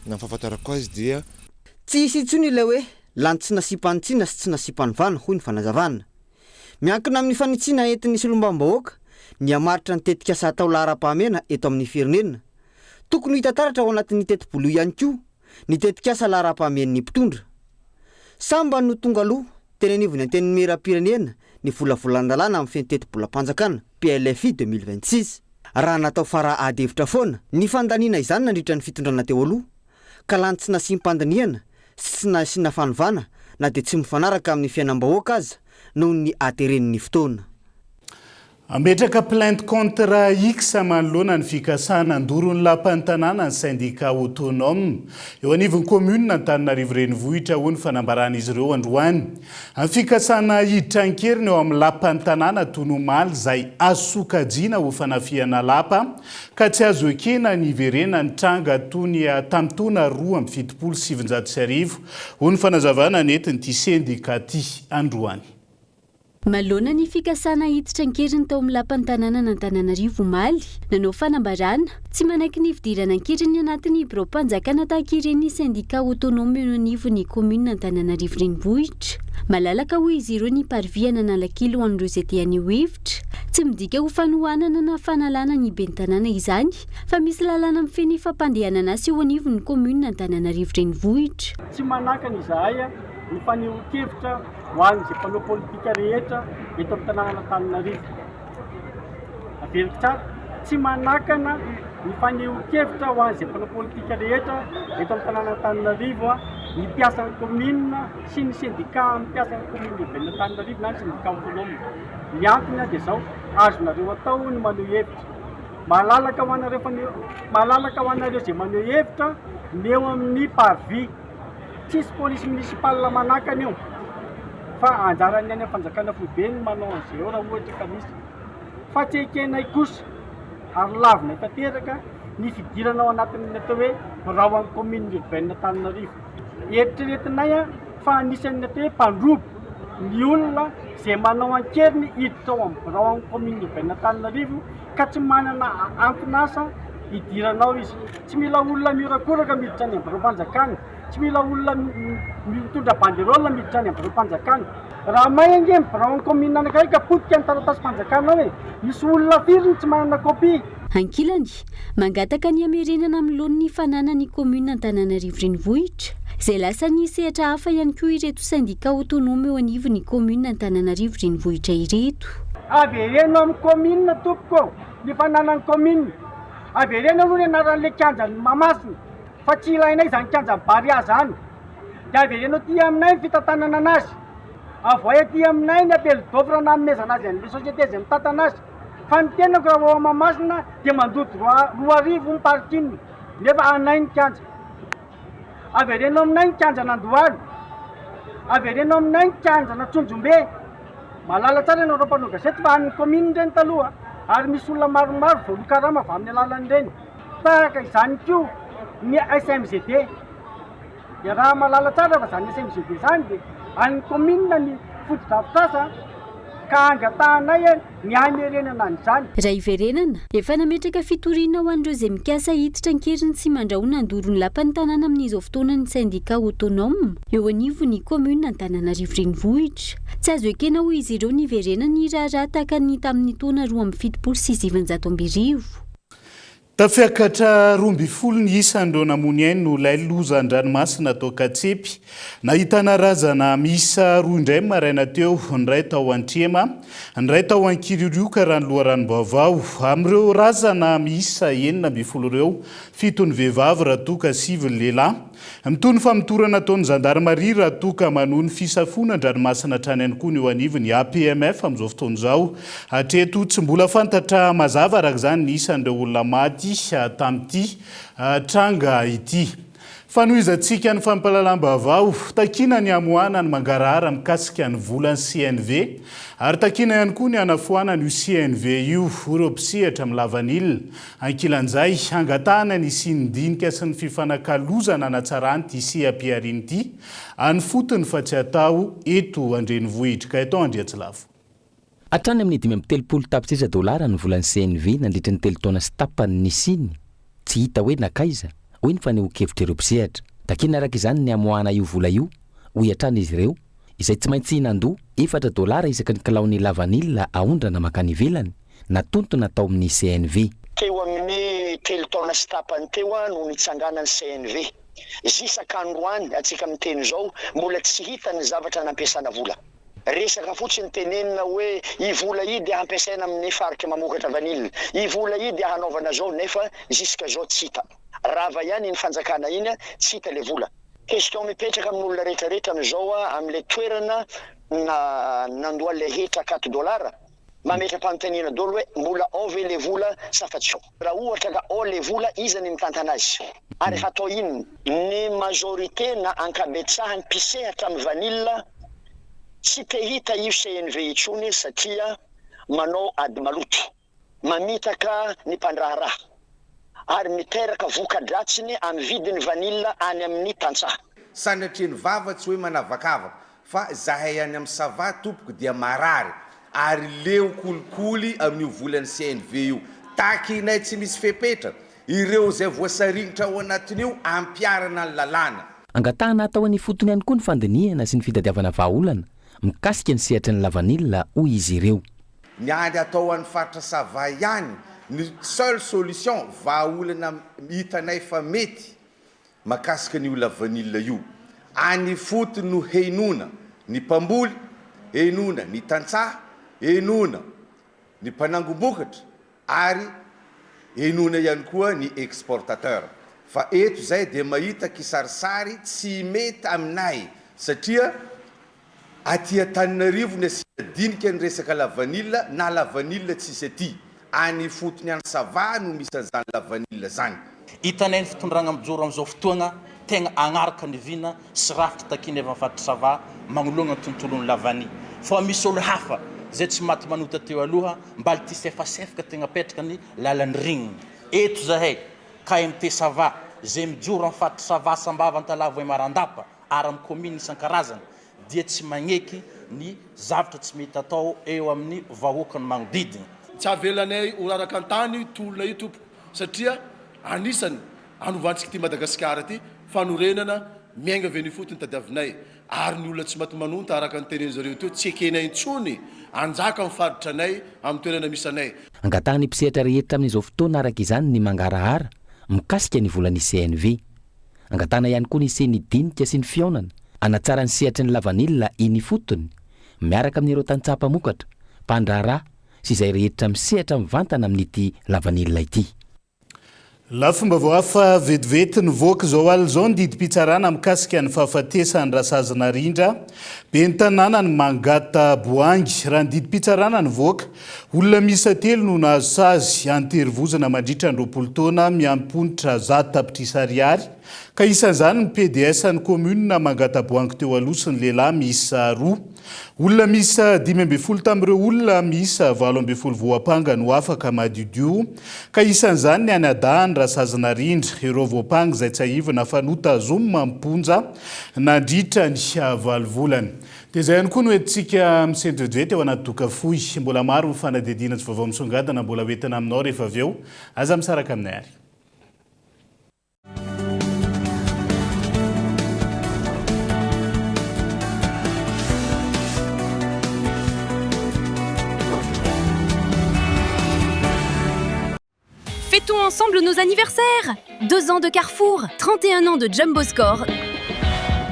na ny fahafantarako azy dia. Tsy hisy intsony ilay hoe lany tsy nasiam-panitsiana sy tsy nasiam-panovana, hoy ny fanazavana. Miankina amin'ny fanitsiana entin'ny solombavambahoaka ny hamaritra ny tetikasa hatao laharam-pahamehana eto amin'ny firenena. Tokony ho hita taratra ao anatin'ny tetibola io ihany koa ny tetikasa laharam-pahamehan'ny mpitondra. Sambany no tonga aloha teny anivon'ny Antenimierampirenena ny volavolan-dalàna mifehy ny tetibolam-panjakana, PLFI 2026. Raha natao fara ady hevitra foana ny fandaniana izany nandritra ny fitondrana teo aloha, ka lany tsy nasiam-pandinihana sy tsy nasiana fanovana na dia tsy mifanaraka amin'ny fiainam-bahoaka aza noho ny hateren'ny fotoana. Hametraka plainte contre X manoloana ny fikasana handoro ny lapan'ny tanàna ny syndicat autonome eo anivon'ny commune Antananarivo Renivohitra, hoy ny fanambaran'izy ireo androany. Amin'ny fikasana hiditra an-keriny eo amin'ny lapan'ny tanàna toy ny omaly izay azo sokajiana ho fanafihana lapa ka tsy azo ekena ny hiverenan'ny tranga toy ny tamin'ny taona 1972, hoy ny fanazavana nentin'ity sendika ity androany. Manoloana ny fikasana hiditra an-keriny tao amin'ny lapan'ny tanànan'Antananarivo omaly, nanao fanambarana, tsy manaiky ny fidirana an-keriny anatin'ny biraom-panjakana tahaka ireny ny sendika autonome eo anivon'ny kaominina Antananarivo Renivohitra. Malalaka hoy izy ireo ny parvis an'Analakely ho an'ireo izay te haneho hevitra. Tsy midika ho fanohanana na fanalana ny ben'ny tanàna izany fa misy lalàna mifehy ny fampandehanana asa eo anivon'ny kaominina Antananarivo Renivohitra. Tsy manakana izahay. ny fanehoan-kevitra ho an'izay mpanao politika rehetra eto amin'ny tanànan'Antananarivo. Averiko tsara, tsy manakana ny fanehoan-kevitra ho an'izay mpanao politika rehetra eto amin'ny tanànan'Antananarivo ny mpiasan'ny kaominina sy ny sendikà mpiasan'ny commune urbaine Antananarivo na ny sendikà autonome. Ny antony dia izao, azonareo atao ny maneho hevitra. Malalaka ho anareo faneho, malalaka ho anareo izay maneho hevitra ny eo amin'ny parvis. Tsisy police municipale manakana eo fa anjaran'ny any amin'ny fanjakana foibe ny manao an'izay eo raha ohatra ka misy. Fa tsy ekenay kosa ary lavinay tanteraka ny fidirana ao anatin'ny atao hoe birao an'ny commune urbaine Antananarivo. Eritreretinay fa anisan'ny atao hoe mpandroba ny olona izay manao an-keriny hiditra ao amin'ny birao an'ny commune urbaine Antananarivo ka tsy manana anton'asa hidirana ao izy. Tsy mila olona mihorakoraka miditra any amin'ny biraom-panjakana, tsy mila olona mitondra banderole miditra any amin'ny biraom-panjakana. Raha may ange ny biraon'ny kaominina anankiray ka potika ny taratasim-panjakana ao e! Misy olona firy no tsy manana kopia? Ankilany, mangataka ny hamerenana amin'ny laoniny ny fananan'ny kaominina Antananarivo Renivohitra, izay lasan'ny sehatra hafa ihany koa ireto sendika autonome eo anivon'ny kaominina Antananarivo Renivohitra ireto. Avereno amin'ny kaominina tompoko ny fananan'ny kaominina. Avereno aloha ny anaran'ilay kianjan'i Mahamasina fa tsy ilainay izany kianjan'i Barea izany. Dia avereno aty aminay ny fitantanana anazy. Avoahy aty aminay ny appel d'offre nanomezana azy an'ilay société izay mitantana azy. Fa ny tenako raha ao Mahamasina dia mandoa droit 2000 ny parking nefa anay ny kianja. Avereno aminay ny kianjan'Andohalo. Avereno aminay ny kianjan'Antsonjombe. Mahalala tsara ianareo mpanao gazety fa an'ny commune ireny taloha ary misy olona maromaro voaloa karama avy amin'ny alalan'ireny. Tahaka izany koa ny SMGD. Iaraha-mahalala tsara fa izany SMGD izany dia an'ny commune ny fotodrafitrasa ka angatahanay ny hamerenana an'izany. Raha hiverenana, efa nametraka fitoriana ho an'ireo izay mikasa hiditra an-keriny sy mandrahona handoro ny lapan'ny tanàna amin'izao fotoana ny sendika autonome eo anivon'ny kaominina Antananarivo Renivohitra. Tsy azo ekena hoy izy ireo ny hiverenan'ny raharaha tahaka ny tamin'ny taona 1972. Tafiakatra 12 ny isan'ireo namoy ainy noho ilay loza an-dranomasina tao Katsepy. Nahitana razana miisa roa indray ny maraina teo, ny iray tao Antrema, ny iray tao Ankiriorioka raha ny loharanom-baovao. Amin'ireo razana miisa 16 ireo, fito ny vehivavy raha toa ka sivy ny lehilahy. Mitohy ny famotorana ataon'ny zandarimaria raha toa ka manohy ny fisafoana an-dranomasina hatrany ihany koa ny eo anivon'ny APMF amin'izao fotoana izao. Hatreto, tsy mbola fantatra mazava araka izany ny isan'ireo olona maty tamin'ity tranga ity. Fanohizantsika ny fampahalalam-baovao, takiana ny hamoahana ny mangarahara mikasika ny volan'ny CNV ary takiana ihany koa ny hanafoanana io CNV io, hoy ireo mpisehatra amin'ny lavanila. Ankilan'izay, hangatahana ny hisian'ny dinika sy ny fifanakalozana hanatsarana ity seha-pihariana ity any fotony fa tsy atao eto an-drenivohitra. Gaëtan Andriatsilavo. Hatrany amin'ny 35 tapitrisa dolara ny volan'ny CNV nandritra ny telo taona sy tapany nisiany, tsy hita hoe nankaiza, hoy ny fanehoan-kevitr'ireo mpisehatra. Takiana araka izany ny hamoahana io vola io, hoy hatrany izy ireo, izay tsy maintsy nandoa efatra dolara isaky ny kilaon'ny lavanila aondrana mankany ivelany, natontona tao amin'ny CNV. Teo amin'ny telo taona sy tapany teo no nitsanganan'ny CNV. Zisaka androany antsika miteny izao, mbola tsy hita ny zavatra nampiasana vola. Resaka fotsiny tenenina hoe i vola i dia hampiasaina amin'ny faritra mamokatra vanille, i vola i dia hanaovana zao nefa ziska zao tsy hita. Rava ihany iny fanjakana iny, tsy hita le vola. Question mipetraka amin'olona rehetra rehetra amin'izao amin'ilay toerana nandoa ilay hetra quatre dollars, mametra-panontaniana daholo hoe mbola ao ve le vola sa fa tsy ao? Raha ohatra ka ao le vola iza ny mitantana azy? Ary hatao inona? Ny majorité na ankabetsahan'ny mpisehatra amin'ny vanille tsy te hita io CNV intsony satria manao ady maloto. Mamitaka ny mpandraharaha ary miteraka voka-dratsiny amin'ny vidin'ny vanille any amin'ny tantsaha. Sanatria ny vava tsy hoe manavakavaka fa zahay any am sava tompoko dia marary ary leo kolikoly amin'io volan'ny CNV io. Takinay tsy misy fepetra ireo izay voasaringotra ao anatin'io ampiharana ny lalàna. Angatahana hatao any ifotony ihany koa ny fandinihana sy ny fitadiavana vahaolana mikasika ny sehatry ny lavanila, hoy izy ireo. Ny any atao any faritra Sava ihany ny seule solution, vahaolana hitanay fa mety makasika an'io lavanila io. Any ifotony no henoina ny mpamboly, henoina ny tantsaha, henoina ny mpanangom-bokatra ary henoina ihany koa ny exportateur. Fa eto izay dia mahita kisarisary tsy mety aminay satria Aty Antananarivo ny asiana dinika ny resaka lavanila na lavanila tsisy aty. Any ifotony any Sava no misy an'izany lavanila zany. Hitanay ny fitondragna mijoro amin'izao fotoagna tegna agnaraka ny vina sy rafitra takiany avy amin'ny faritry Sava magnoloagna ny tontolon'ny lavania. Fa misy olo hafa zay tsy maty manota teo aloha mbaly ty sefasefaka tegna apetraka ny lalan'ny ring. Eto zahay, KMT Sava, zay mijoro amin'ny faritry Sava, Sambava, Antalaha, Vohemar, Andapa, ary amin'ny kaominina isan-karazany dia tsy magneky ny zavtra tsy mety atao eo amin'ny vahoakany magnodidina. Tsy avelanay ho raraka an-tany io tolona io tompoko satria anisany hanovantsika ity Madagasikara ity fanorenana miainga avy any ifotony tadiavinay ary ny olona tsy maty manonta araka ny tenenin zareo teo tsy ekenay intsony hanjaka amin'ny faritra anay amin'ny toerana misy anay. Angatahan'ny mpisehatra rehetra amin'izao fotoana araka izany ny mangarahara mikasika ny volan'ny CNV. Angatahana ihany koa ny hisian'ny dinika sy ny fihaonana hanatsara ny sehatry ny lavanila eny ifotony miaraka amin'ireo tantsaha mpamokatra, mpandraharaha sy izay rehetra misehatra mivantana amin'ity lavanila ity. Lafim-baovao hafa vetivety nivoaka izao alina izao ny didim-pitsarana mikasika ny fahafatesan'i Rasazy Narindra, ben'ny tanànan'i Mangataboahangy. Raha ny didim-pitsarana nivoaka, Olona miisa telo no nahazo sazy an-terivozona mandritra ny 20 taona miampy onitra 100 tapitrisa ariary, ka isan'izany ny pds an'ny kaominina Mangataboahangy teo aloha sy ny lehilahy miisa roa. Olona miisa 15 tamin'ireo olona miisa 18 voampanga no afaka madiodio, ka isan'izany ny anadahiny Rasazina Rindra, ireo voampanga izay tsiahivina fa notazomina am-ponja nandritra ny valo volana. Dia izay ihany koa no entintsika misento vetivety ao anaty doka fohy. Mbola maro ny fanadihadiana sy vaovao misongadina mbola ho entina aminao rehefa avy eo. Aza misaraka aminay ary. Fêtons ensemble nos anniversaires 2 ans de Carrefour, 31 ans de Jumbo Score.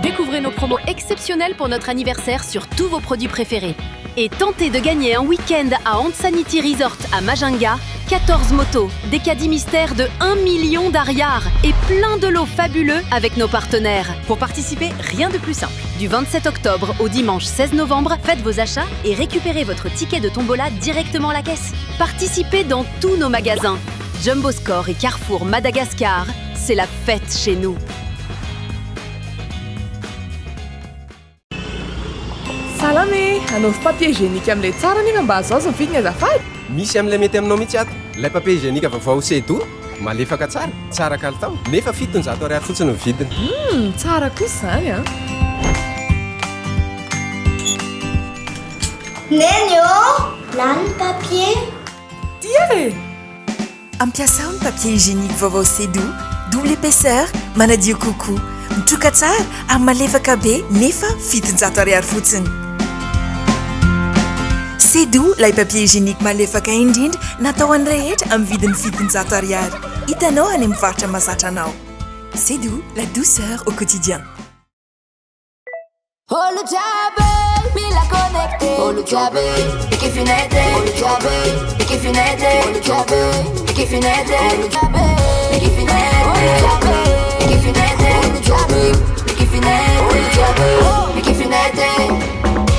Découvrez nos promos exceptionnelles pour notre anniversaire sur tous vos produits préférés. Et tentez de gagner un week-end à Antsanity Resort à Majunga, 14 motos, des caddies mystères de 1 million d'ariary et plein de lots fabuleux avec nos partenaires. Pour participer, rien de plus simple. Du 27 octobre au dimanche 16 novembre, faites vos achats et récupérez votre ticket de tombola directement à la caisse. Participez dans tous nos magasins. Jumbo Score et Carrefour Madagascar, c'est la fête chez nous. Salama e! Anaovy papier hygiénique amin'ilay tsara nefa mba azoazo ny vidiny azafady! Misy amin'ilay mety aminao mihitsy ato. Ilay papier hygiénique vaovao Sedo, malefaka tsara, tsara kalitao, nefa 700 ariary fotsiny ny vidiny. Humm, tsara kosa izany an! Neny ô! Lany ny papier. Tia e! Ampiasao ny papier hygiénique vaovao Sedo, double épaisseur, manadio kokoa, mitroka tsara ary malefaka be nefa 700 ariary fotsiny. Sedo, ilay papier hygiénique malefaka indrindra natao ho an'ny rehetra amin'ny vidiny 700 ariary. Hitanao any amin'ny mpivarotra mahazatra anao. Sedo, la douceur au quotidien. Olo jiaby mila connecté Olo jiaby mikifinete Olo jiaby mikifinete Olo jiaby mikifinete Olo jiaby mikifinete Olo jiaby mikifinete Olo jiaby mikifinete Olo jiaby mikifinete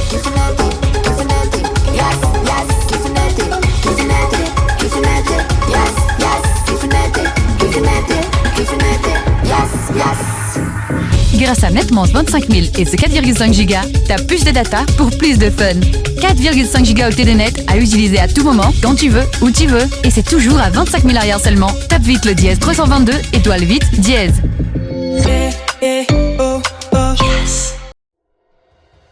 Kifinete kifinete yes yes kifinete kifinete kifinete yes yes kifinete kifinete kifinete yes yes Grâce à Netment 25 000 et ses 4,5 Go, t'as plus de data pour plus de fun. 4,5 Go de net à utiliser à tout moment, quand tu veux, où tu veux. Et c'est toujours à 25 000 arrière seulement. Tape vite le dièse 322, étoile 8, dièse.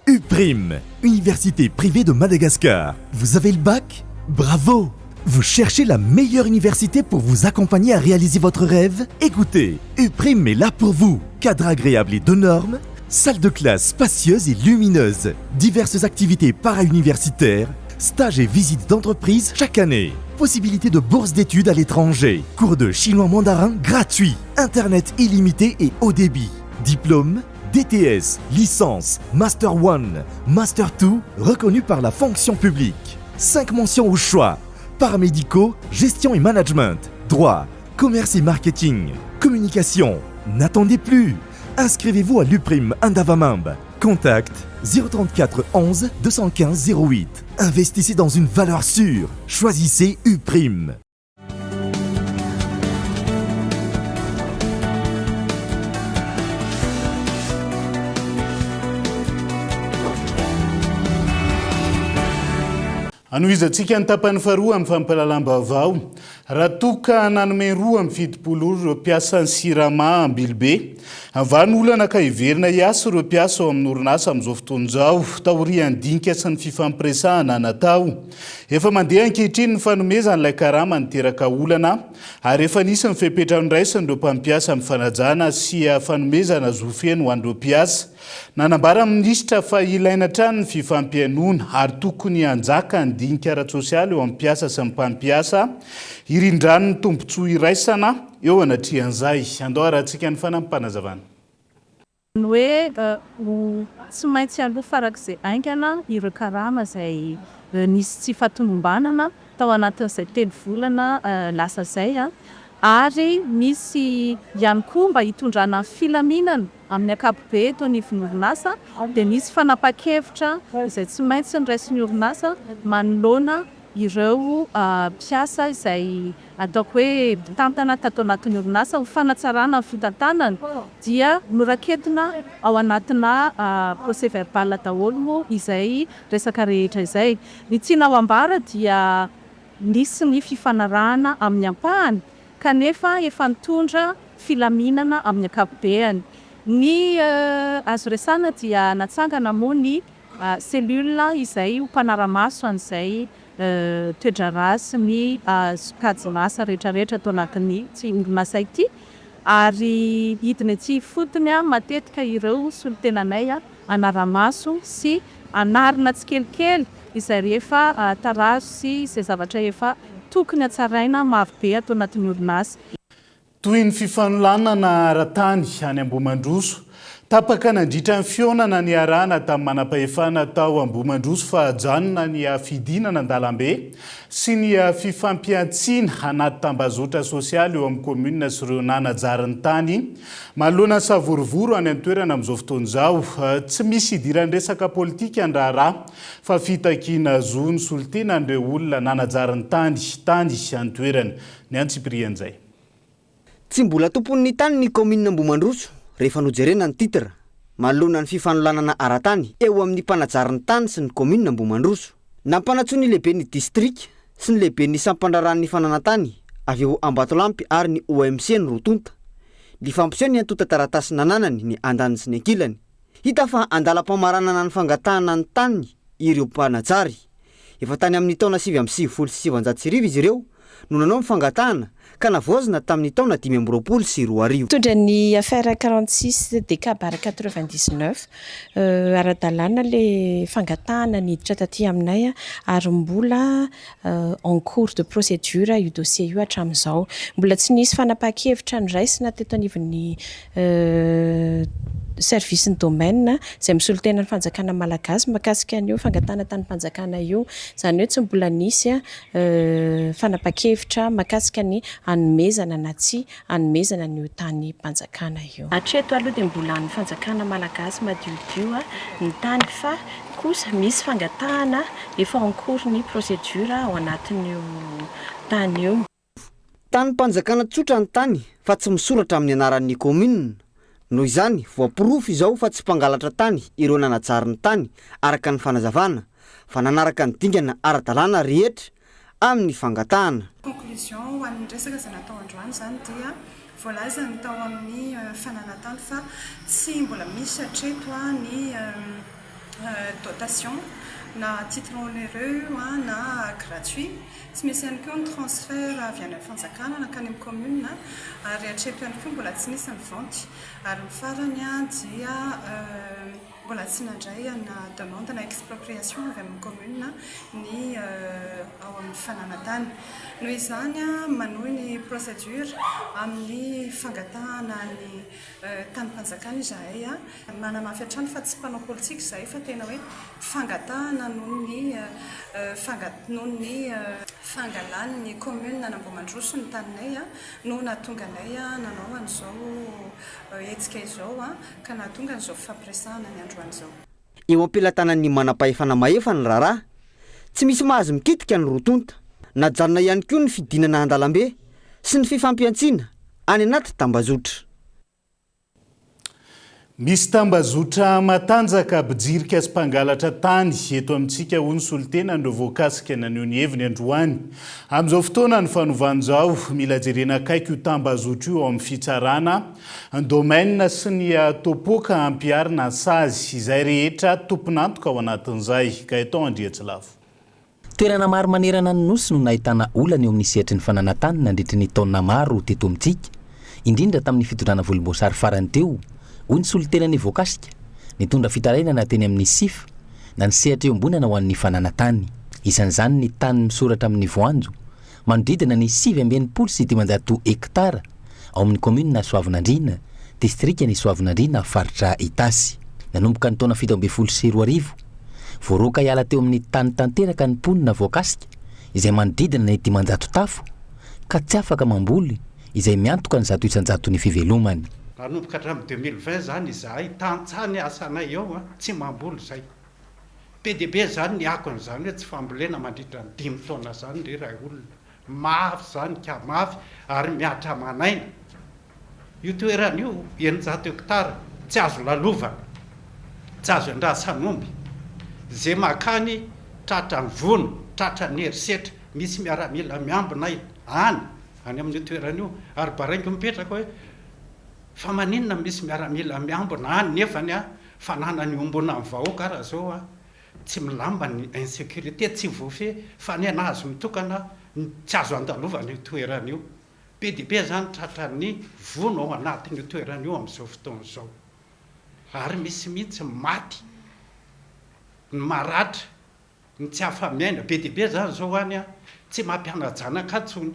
UPRIM, Université privée de Madagascar. Vous avez le bac Bravo Vous cherchez la meilleure université pour vous accompagner à réaliser votre rêve Écoutez, UPRIM est là pour vous. Cadre agréable et de normes, salle de classe spacieuse et lumineuse, diverses activités para-universitaires, stages et visites d'entreprise chaque année. Possibilité de bourse d'études à l'étranger, cours de chinois mandarin gratuit, internet illimité et haut débit, diplôme, DTS, licence, Master 1, Master 2, reconnu par la fonction publique. 5 mentions au choix. Paramédicaux, gestion et management, droit, commerce et marketing, communication. N'attendez plus. Inscrivez-vous à l'UPRIM Andavamamba. Contact 034 11 215 08. Investissez dans une valeur sûre. Choisissez UPRIM. Hanohizantsika ny tapany faharoa amin'ny fampahalalam-baovao. Raha toa ka nanome 72 ora ireo mpiasan'ny Sirama Ambilobe, havaha ny olana ka hiverina hiasa ireo mpiasa ao amin'ny orinasa amin'izao fotoana izao, taorian'ny dinika sy ny fifampiresahana natao. Efa mandeha ankehitriny ny fanomezana ilay karama niteraka olana ary efa nisy ny fepetra noraisin'ireo mpampiasa amin'ny fanajana sy fanomezana zo feno ho an'ireo mpiasa. Nanambara ny minisitra fa ilaina hatrany ny fifampihainoana ary tokony hanjaka ny dinika ara-tsosialy eo amin'ny mpiasa sy ny mpampiasa hirindran'ny tombontsoa iraisana eo anatrehan'izay. Andao harahantsika ny fanampim-panazavana. Ny hoe ho tsy maintsy aloa farak'izay haingana ireo karama izay nisy tsy fahatomombanana tao anatin'izay telo volana lasa izay ary misy ihany koa mba hitondrana filaminana amin'ny ankapobe eto anivon'ny orinasa dia nisy fanapahan-kevitra izay tsy maintsy noraisin'ny orinasa manoloana ireo mpiasa izay ataoko hoe mpitantana tato anatin'ny orinasa ho fanatsarana ny fitantanana dia noraketina ao anatina procès verbal daholo moa izay resaka rehetra izay. Ny tiana ho ambara dia nisy ny fifanarahana amin'ny ampahany kanefa efa nitondra filaminana amin'ny ankapobeany. Ny azo resahana dia natsangana moa ny cellule izay ho mpanara-maso an'izay toe-draharaha sy ny sokajin'asa rehetrarehetra ato anatin'ity orinasa ity ary hidina ety ifotony matetika ireo solontenanay hanara-maso sy hanarina tsikelikely izay rehefa tarazo sy izay zavatra efa tokony hatsaraina marobe ato anatin'ny orinasa. Toy ny fifanolanana ara-tany any Ambohimandroso, tapaka nandritra ny fihaonana niarahana tamin'ny manampahefana tao Ambohimandroso fa hajanona ny fidinana an-dalambe sy ny fifampihantsiana anaty tambazotra sosialy eo amin'ny kaominina sy ireo nanajary ny tany manoloana ny savorovoro any an-toerana amin'izao fotoana izao. Tsy misy idiran'ny resaka politika ny raharaha fa fitakiana zo ny solontenan'ireo olona nanajary ny tany tany an-toerana. Ny antsipirian'izay. Tsy mbola tompon'ny tany ny kaominina Ambohimandroso rehefa nojerena ny titre, manoloana ny fifanolanana ara-tany eo amin'ny mpanajary ny tany sy ny kaominina Ambohimandroso. Nampanantsoa ny lehiben'ny distrika sy ny lehiben'ny sampandraharahan'ny fananan-tany avy eo Ambatolampy ary ny OMC ny roa tonta. Nifampiseho ny antontan-taratasy nananany ny andaniny sy ny ankilany. Hita fa andalam-pamaranana ny fangatahana ny tany ireo mpanajary. Efa tany amin'ny taona 1999 izy ireo no nanao ny fangatahana ka navaozina tamin'ny taona 2025. Mitondra ny affaire 46 DK barre 99, ara-dalàna ilay fangatahana niditra taty aminay ary mbola en cours de procédure io dossier io hatramin'izao. Mbola tsy nisy fanapahan-kevitra noraisina teto anivon'ny service ny domaine izay misolo tena ny fanjakana malagasy mahakasika an'io fangatahana tanim-panjakana io. Izany hoe tsy mbola nisy fanapahan-kevitra mahakasika ny hanomezana na tsia hanomezana an'io tanim-panjakana io. Hatreto aloha dia mbola an'ny fanjakana malagasy madiodio ny tany fa kosa misy fangatahana efa en cours ny procédure ao anatin'io tany io. Tanim-panjakana tsotra ny tany fa tsy misoratra amin'ny anaran'ny kaominina. Noho izany, voaporofo izao fa tsy mpangalatra tany ireo nanajary ny tany araka ny fanazavana, fa nanaraka ny dingana ara-dalàna rehetra amin'ny fangatahana. Conclusion ho an'ny resaka izay natao androany izany dia voalaza ny tao amin'ny fananantany fa tsy mbola misy hatreto ny dotation na à titre onéreux io na gratuit, tsy misy ihany koa ny transfert avy any amin'ny fanjakana nankany amin'ny commune ary hatreto ihany koa mbola tsy nisy ny vente ary ny farany dia. mbola tsy nandray ana demande na expropriation avy amin'ny commune ny ao amin'ny fananantany. Noho izany, manohy ny procédure amin'ny fangatahana ny tanim-panjakana izahay. Manamafy hatrany fa tsy mpanao politika izahay fa tena hoe fangatahana noho ny noho ny fangalan'ny commune an'Ambohimandroso ny taninay no nahatonga anay nanao an'izao hetsika izao ka nahatonga an'izao fifampiresahana ny androany izao. Eo am-pelatanan'ny manampahefana mahefa ny raharaha. Tsy misy mahazo mikitika ny roa tonta. Najanona ihany koa ny fidinana an-dalambe sy ny fifampihantsiana any anaty tambazotra. Misy tambazotra matanjaka mpijirika sy mpangalatra tany eto amintsika, hoy ny solontenan'ireo voakasika naneho ny heviny androany. Amin'izao fotoana ny fanovana izao, mila jerena akaiky io tambazotra io ao amin'ny fitsarana, domaine sy ny topo ka ampiharina sazy izay rehetra tompon'antoka ao anatin'izay. Gaëtan Andriatsilavo. Toerana maro manerana ny Nosy no nahitana olana eo amin'ny sehatry ny fananantany nandritry ny taona maro teto amintsika, indrindra tamin'ny fitondrana volomboasary farany teo, hoy ny solontenan'ny voakasika, nitondra fitarainana teny amin'ny Sif, na ny sehatra iombonana ho an'ny fananantany. Isan'izany ny tany misoratra amin'ny voanjo, manodidina ny 569 hektara ao amin'ny kaominina Soavinandriana, distrikan'i Soavinandriana, faritra Itasy. Nanomboka ny taona 2017, voaroaka hiala teo amin'ny tany tanteraka ny mponina voakasika, izay manodidina ny 500 tafo, ka tsy afaka mamboly, izay miantoka ny 100% ny fivelomany. Nanomboka hatramin'ny 2020 izany izahay tantsaha ny asanay eo an, tsy mamboly izay. Be dia be izany ny akon'izany hoe tsy fambolena mandritra ny dimy taona izany ry ray olona. Mafy izany ka mafy ary mihatra aman'aina. Io toerana io, 600 hectares, tsy azo lalovana, tsy azo andrasan'omby. Izay mankany tratran'ny vono, tratran'ny herisetra. Misy miaramila miambina any, any amin'io toerana io. Ary baraingo mipetraka hoe, fa maninona misy miaramila miambina any nefany Fananana iombonan'ny vahoaka ara zao a, tsy milamba ny insécurité, tsy voafehy fa ny anazy mitokana tsy azo andalovana io toerana io. Be dia be zany tratran'ny vono ao anatin'io toerana io amin'izao fotoana izao. Ary misy mihitsy maty, ny maratra. Ny tsy afa-miaina, be dia be zany zao any an, tsy mampiana-janaka intsony.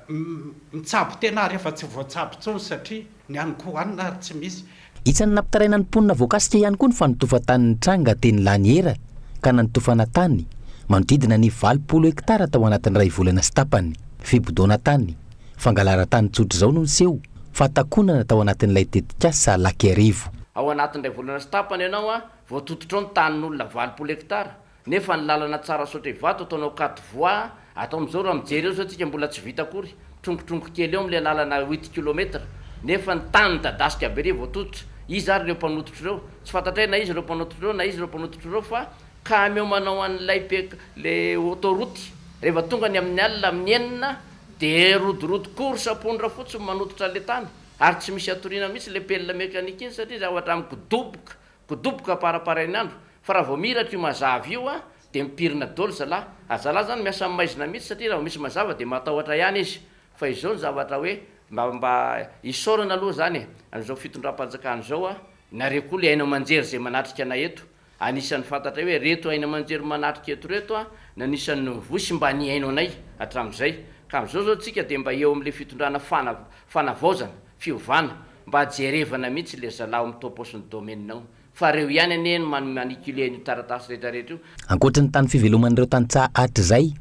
Mitsabo tena ary efa tsy voatsabo intsony satria ny hanin-kohanina ary tsy misy. Isan'ny nampitaraina ny mponina voakasika ihany koa ny fanotofan-tany nitranga teny Laniera ka nanotofana tany manodidina ny 80 hektara tao anatin'ny iray volana sy tapany. Fibodoana tany, fangalaran-tany tsotr'izao no niseho fa takonana tao anatin'ilay tetikasa Lac Iarivo. Ao anatin'ny iray volana sy tapany ianao an, Voatototra ao ny tanin'olona 80 hectares, nefa ny lalana Tsarasaotra Ivato ataonao quatre voies, atao amin'izao raha mijery eo zao tsika mbola tsy vita akory, mitrongitrongy kely eo amin'ilay lalana huit kilomètre, nefa ny tany midadasika be ery voatototra, iza ary ireo mpanototra ireo? Tsy fantatray na iza ireo mpanototra ireo na iza ireo mpanototra ireo fa camion manao an'ilay PK le autoroute, rehefa tonga ny amin'ny alina amin'ny enina de rodorodo course apondra fotsiny manototra an'ilay tany, ary tsy misy atoriana mihitsy ilay pelle mécanique iny satria zavatra mikidoboka Kodoboka amparaparain'ny andro, fa raha vao mihiratra io mazava io an, dia mipirina daholo zalahy. Ary zalahy zany miasa amin'ny maizina mihitsy satria raha vao misy mazava dia matahotra ihany izy. Fa izao ny zavatra hoe mba mba isaorana aloha zany e, amin'izao fitondram-panjakana izao an, nareo koa le haino aman-jery izay manatrika anay eto, anisan'ny fantatray hoe reto haino aman-jery manatrika eto reto an, no anisan'ny nivoy sy mba nihaino anay hatramin'izay. Ka amin'izao zao tsika dia mba eo amin'le fitondrana fana fanavaozana, fiovana, Mba jerevana mihitsy le zalahy ao amin'ny topo sy ny domaine ao fa reo ihany anie no man maniculer an'io taratasy rehetra rehetra io. Ankoatry ny tany fiveloman'ireo tantsaha hatrizay,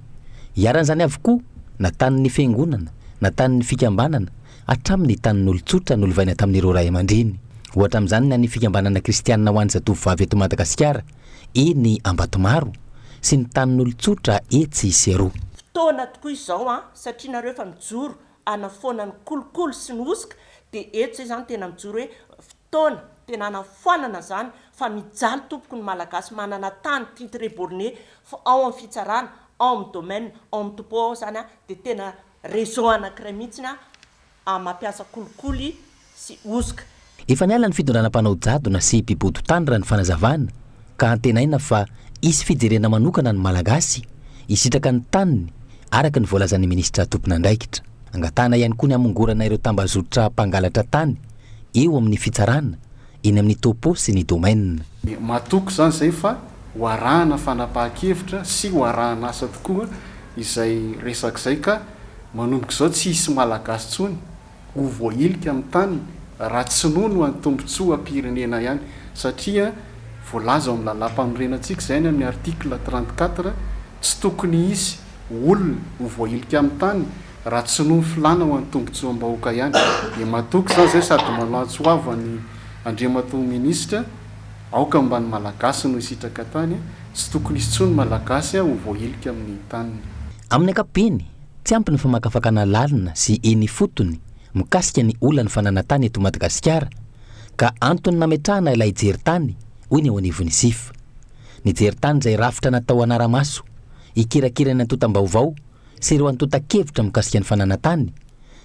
iharan'izany avokoa na tanin'ny fiangonana na tanin'ny fikambanana hatramin'ny tanin'olon-tsotra nolovaina tamin'ireo ray aman-dreny. Ohatra amin'izany ny an'ny fikambanana kristianina ho an'ny zatovovavy eto Madagasikara eny Ambatomaro sy ny tanin'olon-tsotra etsy sy eroa. Fotoana tokoa izao an, satria nareo efa mijoro hanafoana ny kolikoly sy ny hosoka dia eto zay zany tena mijoro hoe fotoana tena hanafoanana zany fa mijaly tompoko ny malagasy manana tany titre borné fa ao amin'ny fitsarana ao amin'ny domaine ao amin'ny topo ao zany a dia tena réseau anakiray mihitsiny a mampiasa kolikoly sy hosoka. Efa niala ny fitondrana mpanao jadona sy mpibodo tany raha ny fanazavana ka antenaina fa hisy fijerena manokana ny Malagasy hisitraka ny taniny araka ny voalazan'ny minisitra tompon'andraikitra. Angatahana ihany koa ny hamongorana ireo tambazotra mpangalatra tany eo amin'ny fitsarana. eny amin'ny topo sy ny domaine. Matoky izany izay fa ho arahana fanapahan-kevitra sy ho arahana asa tokoa izay resaka izay ka manomboka izao tsy hisy Malagasy intsony ho voahilika amin'ny taniny raha tsy noho ny ho an'ny tombontsoam-pirenena ihany satria voalaza ao amin'ny lalàmpanorenantsika izay any amin'ny article 34 tsy tokony hisy olona ho voahilika amin'ny taniny raha tsy noho ny filàna ho an'ny tombontsoam-bahoaka ihany. Dia matoky izany izay sady manao antso avo an'i Andriamatoa Minisitra, aoka mba ny Malagasy no hisitraka tany, tsy tokony hisy intsony Malagasy ho voahilika amin'ny taniny. Amin'ny ankapobeny, tsy ampy ny famakafakana lalina sy eny ifotony mikasika ny olan'ny fananantany eto Madagasikara ka antony nametrahana ilay jery tany, hoy ny eo anivon'ny SIF. Ny jery tany izay rafitra natao hanara-maso, hikirakira ny antontam-baovao sy ireo antontan-kevitra mikasika ny fananantany,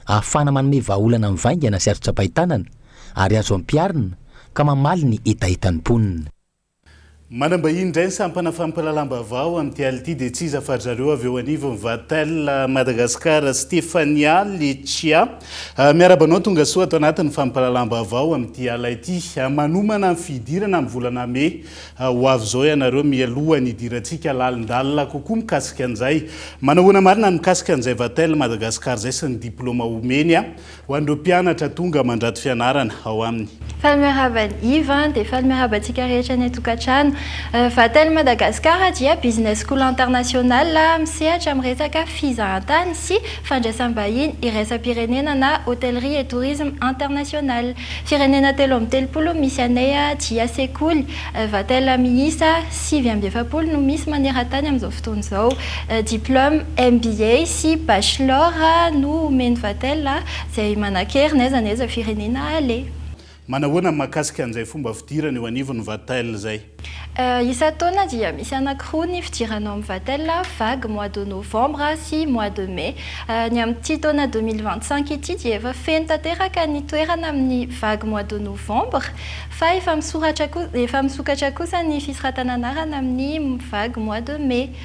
ahafahana manome vahaolana mivaingana sy azo tsapain-tanana ary azo ampiharina ka mamaly ny hetahetan'ny mponina. Manam-bahiny indray ny sampana fampahalalam-baovao amin'ity alina ity dia tsy iza fa ry zareo avy eo anivon'ny Vatel Madagascar, Stephania Lechia. Miarahaba anao tonga soa ato anatin'ny fampahalalam-baovao amin'ity alina ity. Manomana ny fidirana amin'ny volana mey ho avy izao ianareo mialoha ny hidirantsika lalindalina kokoa mikasika an'izay. Manahoana marina ny mikasika an'izay Vatel Madagascar izay sy ny diplaoma omeny Ho an'ireo mpianatra tonga mandrato fianarana ao aminy. Faly miarahaba an'i Yves dia faly miarahaba antsika rehetra any an-tokantrano. Vatel Madagascar dia business school international misehatra amin'ny resaka fizahantany sy fandraisam-bahiny iraisam-pirenena na hôtellerie et tourisme international. Firenena 33 misy anay dia sekoly Vatel miisa 49 no misy maneran-tany amin'izao fotoana izao. Diplôme MBA sy Bachelor no omen'i Vatel izay manan-kery n'aiza n'aiza firenena aleha. Manahoana ny mahakasika an'izay fomba fidirana eo anivon'ny Vatel izay? Isan-taona dia misy anankiroa ny fidirana ao amin'ny Vatel, vague mois de novembre sy mois de mai. Ny amin'ity taona 2025 ity dia efa feno tanteraka ny toerana amin'ny vague mois de novembre. Fa efa misoratra koa, efa misokatra kosa ny fisoratana anarana amin'ny vague mois de mai.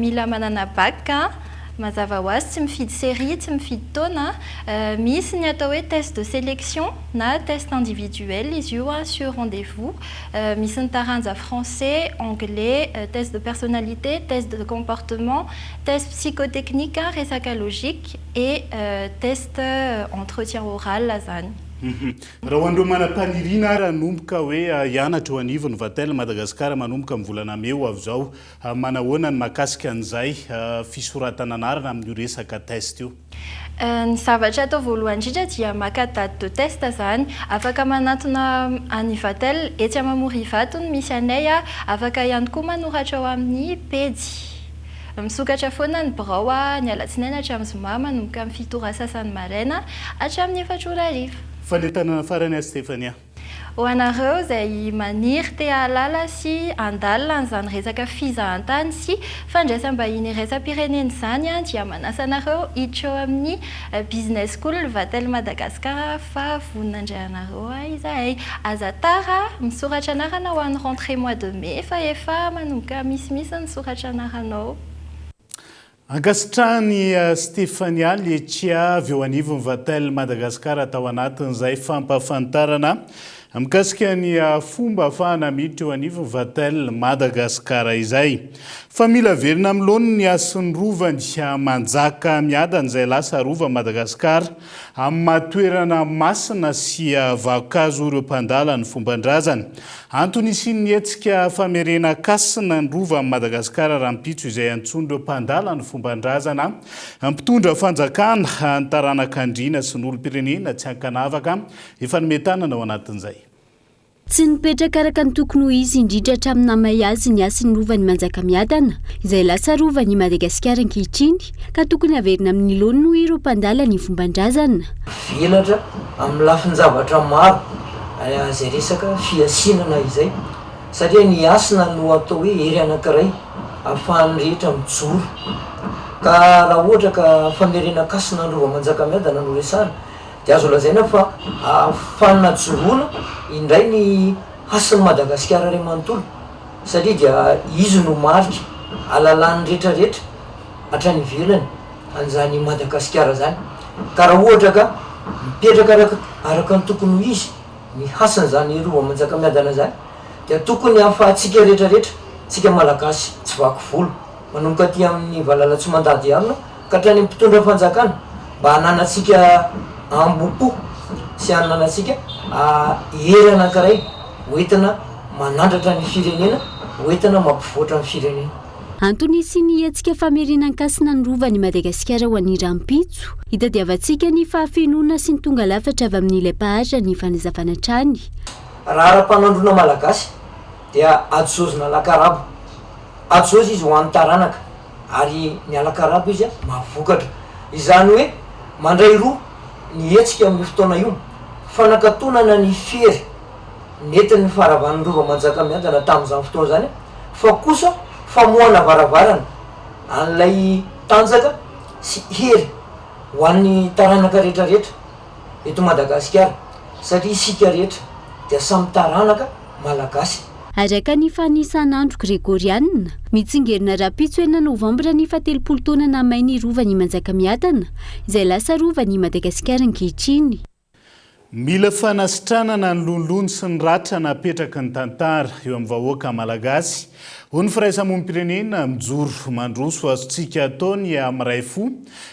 Mila manana bac an, mazava ho azy tsy mifidy série, tsy mifidy taona. Misy ny atao hoe test de sélection na test individuel izy io an, sur rendez-vous. Misy ny taranja français, anglais, test de personnalité, test de comportement, test psychotechnique, resaka logique et test entretien oral zany. Raha ho an'ireo manam-paniriana ary hanomboka hoe hianatra eo anivon'ny Vatel Madagascar manomboka amin'ny volana mey ho avy izao, manahoana ny mahakasika an'izay fisoratana anarana amin'io resaka test io? Ny zavatra atao voalohany indrindra dia maka date de test izany. Afaka manantona an'i Vatel etsy Mamory Ivato no misy anay, afaka ihany koa manoratra ao amin'ny pejy. Misokatra foana ny birao ny alatsinainy hatramin'ny zoma manomboka amin'ny fito ora sasany maraina hatramin'ny efatra ora hariva. Fanentanana farany azy Stephania. Ho anareo izay maniry te hahalala sy handalina an'izany resaka fizahantany sy fandraisam-bahiny iraisam-pirenena izany dia manasa anareo hiditra eo amin'ny Business School Vatel Madagascar fa vonona handray anareo izahay. Aza tara, misoratra anarana ho an'ny rentrée mois de mai fa efa manomboka misimisy ny soratra anaranao. Ankasitrahan'i Stephania Lechia avy eo anivon'ny Vatel Madagascar tao anatin'izay fampahafantarana mikasika ny fomba ahafahana miditra eo anivon'ny Vatel Madagascar izay. Fa mila averina amin'ny laoniny ny hasin'ny rovany manjaka miadana izay lasa rovan'i Madagasikara amin'ny maha toerana masina sy vakokazo ireo mpandala ny fomban-drazana. Antony hisian'ny hetsika famerenan-kasina ny rovan'i Madagasikara rahampitso izay antsoin'ireo mpandala ny fomban-drazana, mpitondra fanjakana, ny taranak'andriana sy ny olom-pirenena tsy ankanavaka efa nomen-tanana ao anatin'izay. Tsy nipetraka araka ny tokony ho izy indrindra hatramin'ny nahamay azy ny hasin'ny rovan'i Manjakamiadana, izay lasa rovan'i Madagasikara ankehitriny, ka tokony haverina amin'ny laoniny hoy ireo mpandala ny fomban-drazana. Velatra amin'ny lafin-javatra maro izay resaka fihasinana izay, satria ny hasina no atao hoe hery anankiray ahafahan'ny rehetra mijoro, ka raha ohatra ka famerenan-kasina ny rova Manjakamiadana no resahana dia azo lazaina fa fanajoroana indray ny hasin'i Madagasikara iray manontolo satria dia izy no marika alalàn'ny rehetra rehetra hatrany ivelany an'izany Madagasikara izany ka raha ohatra ka mipetraka araka araka ny tokony ho izy. ny hasin'izany Rova Manjakamiadana izany dia tokony hahafahantsika rehetra rehetra, tsika Malagasy tsy vaky volo, manomboka aty amin'ny valala tsy mandady harona ka hatrany amin'ny mpitondra fanjakana mba hananantsika ambom-po sy hananantsika hery anankiray hoentina manandratra ny firenena, hoentina mampivoatra ny firenena. Antony hisian'ny hetsika famerenan-kasina ny Rovan'i Madagasikara ho an'ny rahampitso, hitadiavantsika ny fahafenoana sy ny tonga lafatra avy amin'ilay mpahatra ny fanazavana hatrany. Raha ara-panandroana malagasy dia adozozina lakarabo. Ajozy izy ho an'ny taranaka ary ny alakarabo izy mahavokatra. Izany hoe mandray roa ny hetsika amin'io fotoana io, fanakatonana ny fery nentin'ny faharavan'ny Rova Manjakamiadana tamin'izany fotoana izany fa kosa famohana varavarana an'ilay tanjaka sy hery ho an'ny taranaka rehetra rehetra eto Madagasikara satria isika rehetra dia samy taranaka Malagasy. Araka ny fanisan'andro gregorianina, mitsingerina rahampitso enina novambra ny fahatelopolo taona nahamay ny Rovan'i Manjakamiadana, izay lasa Rovan'i Madagasikara ankehitriny. Mila fanasitranana ny lonilony sy ny ratra napetraky ny tantara eo amin'ny vahoaka malagasy, hoy ny firaisamonim-pirenena mijoro mandroso azontsika atao ny miray fo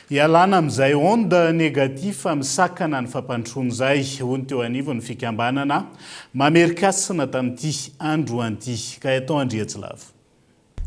hialana amin'izay onde négatif misakana ny fampandrosoana izay, hoy ny teo anivon'ny fikambanana Mamerin-kasina tamin'ity androany ity. Gaëtan Andriatsilavo.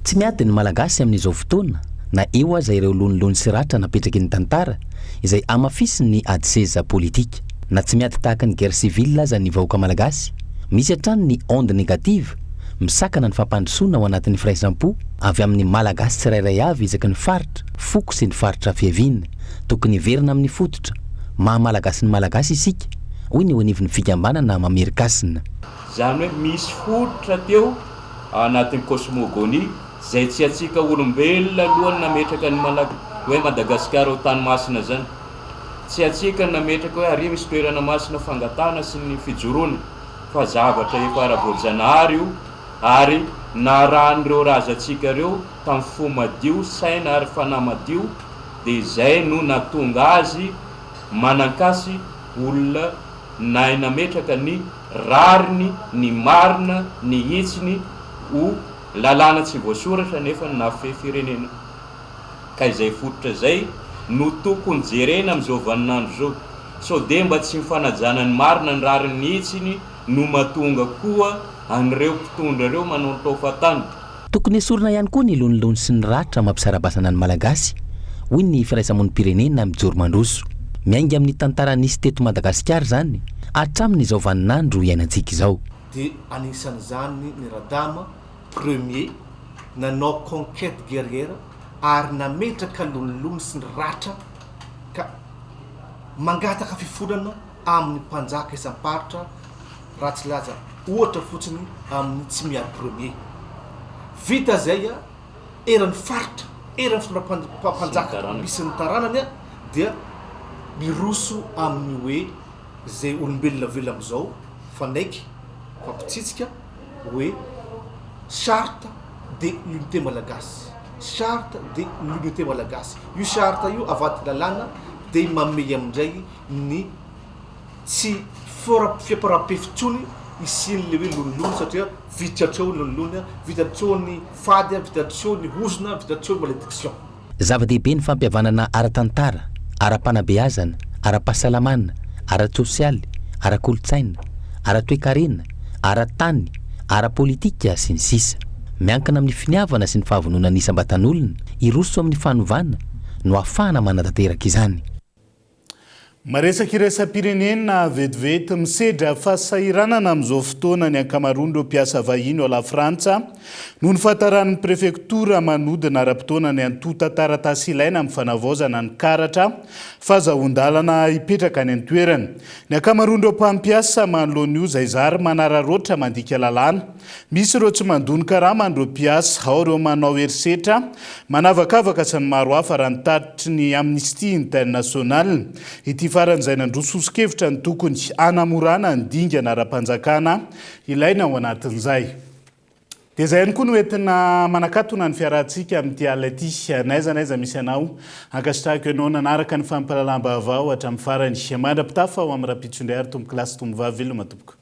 Tsy miady ny Malagasy amin'izao fotoana na eo aza ireo lonilony sy ratra napetraky ny tantara izay hamafisin'ny ady seza politika. Na tsy miady tahaka ny guerre civile aza ny vahoaka Malagasy, misy hatrany ny onde négative misakana ny fampandrosoana ao anatin'ny firaisam-po avy amin'ny Malagasy tsirairay avy isaky ny faritra, foko sy ny faritra fiaviana. Tokony hiverina amin'ny fototra maha Malagasy ny Malagasy isika hoy ny eo anivon'ny fikambanana Mamerikasina. Izany hoe misy fototra teo anatin'ny cosmogonie izay tsy antsika olombelona aloha no nametraka ny Malag hoe Madagasikara ho tany masina izany. Tsy antsika no nametraka hoe ary misy toerana masina fangatahana sy ny fijoroana fa zavatra efa ara-boajanahary io ary narahan'ireo razantsika ireo tamin'ny fo madio, saina ary fanahy madio dia izay no nahatonga azy Manan-kasy olona nahay nametraka ny rariny, ny marina, ny hitsiny ho lalàna tsy voasoratra nefa nahafehy firenena. Ka izay fototra izay no tokony jerena amin'izao vaninandro izao. Sao dia mba tsy ny fanajana ny marina, ny rariny, ny hitsiny no mahatonga koa an'ireo mpitondra ireo manao ny taofatany. Tokony esorina ihany koa ny lonilony sy ny ratra mampisara-bazana ny Malagasy, hoy ny firaisamonim-pirenena mijoro mandroso. Miainga amin'ny tantara nisy teto Madagasikara izany hatramin'izao vaninandro iainantsika izao. Dia anisan'izany ny Radama Premier nanao conquête guerrière ary nametraka lonilony sy ny ratra ka mangataka fifonana amin'ny mpanjaka isam-paritra raha tsy laza ohatra fotsiny amin'ny tsy miady premier. Vita zay a, eran'ny faritra, eran'ny fitondram-panjaka misy ny taranany a, dia miroso amin'ny hoe zay olombelona velona amin'izao fanaiky fampitsitsika hoe charte de l'unité malagasy, charte de l'unité malagasy. Io charte io avadika lalàna dia mamehy amindray ny tsy fiamparam-pefy intsony hisian'ilay hoe lonilony satria vita hatreo ny lonilony, vita hatreo ny fady, vita hatreo ny ozona, vita hatreo ny malédiction. Zava-dehibe ny fampihavanana ara-tantara, ara-panabeazana, ara-pahasalamana, ara-tsosialy, ara-kolontsaina, ara-toekarena, ara-tany, ara-politika, sy ny sisa Miankina amin'ny finiavana sy ny fahavononan'ny isam-batan'olona hiroso amin'ny fanovana no ahafahana manatanteraka izany. Maresaka iraisam-pirenena vetivety misedra fahasahiranana amin'izao fotoana ny ankamaroan'ireo mpiasa vahiny ao Lafrantsa noho ny fahataran'ny prefektora manodina ara-potoana ny antontan-taratasy ilaina amin'ny fanavaozana ny karatra fahazahoan-dalana hipetraka any an-toerana. Ny ankamaroan'ireo mpampiasa manoloana io izay zary manararaotra mandika lalàna Misy ireo tsy mandoa ny karaman'ireo mpiasa, ao ireo manao herisetra, manavakavaka sy ny maro hafa raha ny tatitry ny Amnesty International. Ity farany izay nandroso soso-kevitra ny tokony hanamorana ny dingana ara-panjakana ilaina ao anatin'izay. Dia izay ihany koa no entina manakatona ny fiarahantsika amin'ity alina ity. N'aiza n'aiza misy anao, ankasitrahako ianao nanaraka ny fampahalalam-baovao hatramin'ny farany. Mandra-pitafa ho amin'ny rahampitso indray ary tompokolahy sy tomovavy veloma tompoko.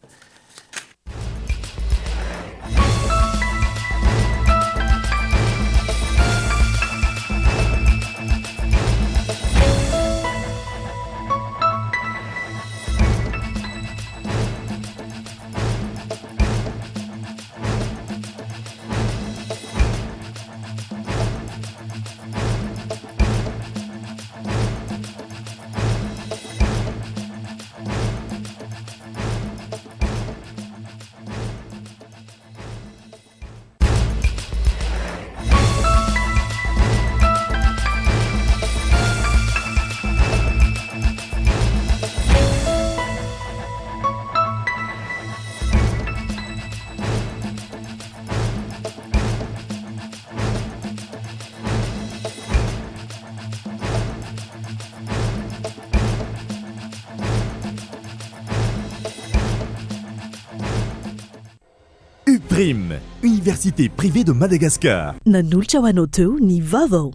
UPRIM, Université privée de Madagascar. Nanolotra ho anao teo ny vaovao.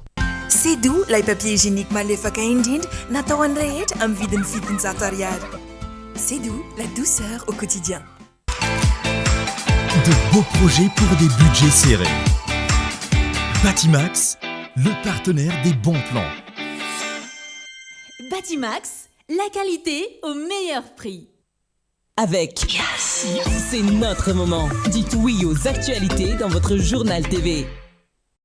C'est doux lay papier hygiénique malefaka indrindra natao an'ny rehetra amin'ny vidiny 700 ariary. C'est doux, la douceur au quotidien. De beaux projets pour des budgets serrés. Batimax, le partenaire des bons plans. Batimax, la qualité au meilleur prix. Avec C'est notre moment. Dites oui aux actualités dans votre journal TV.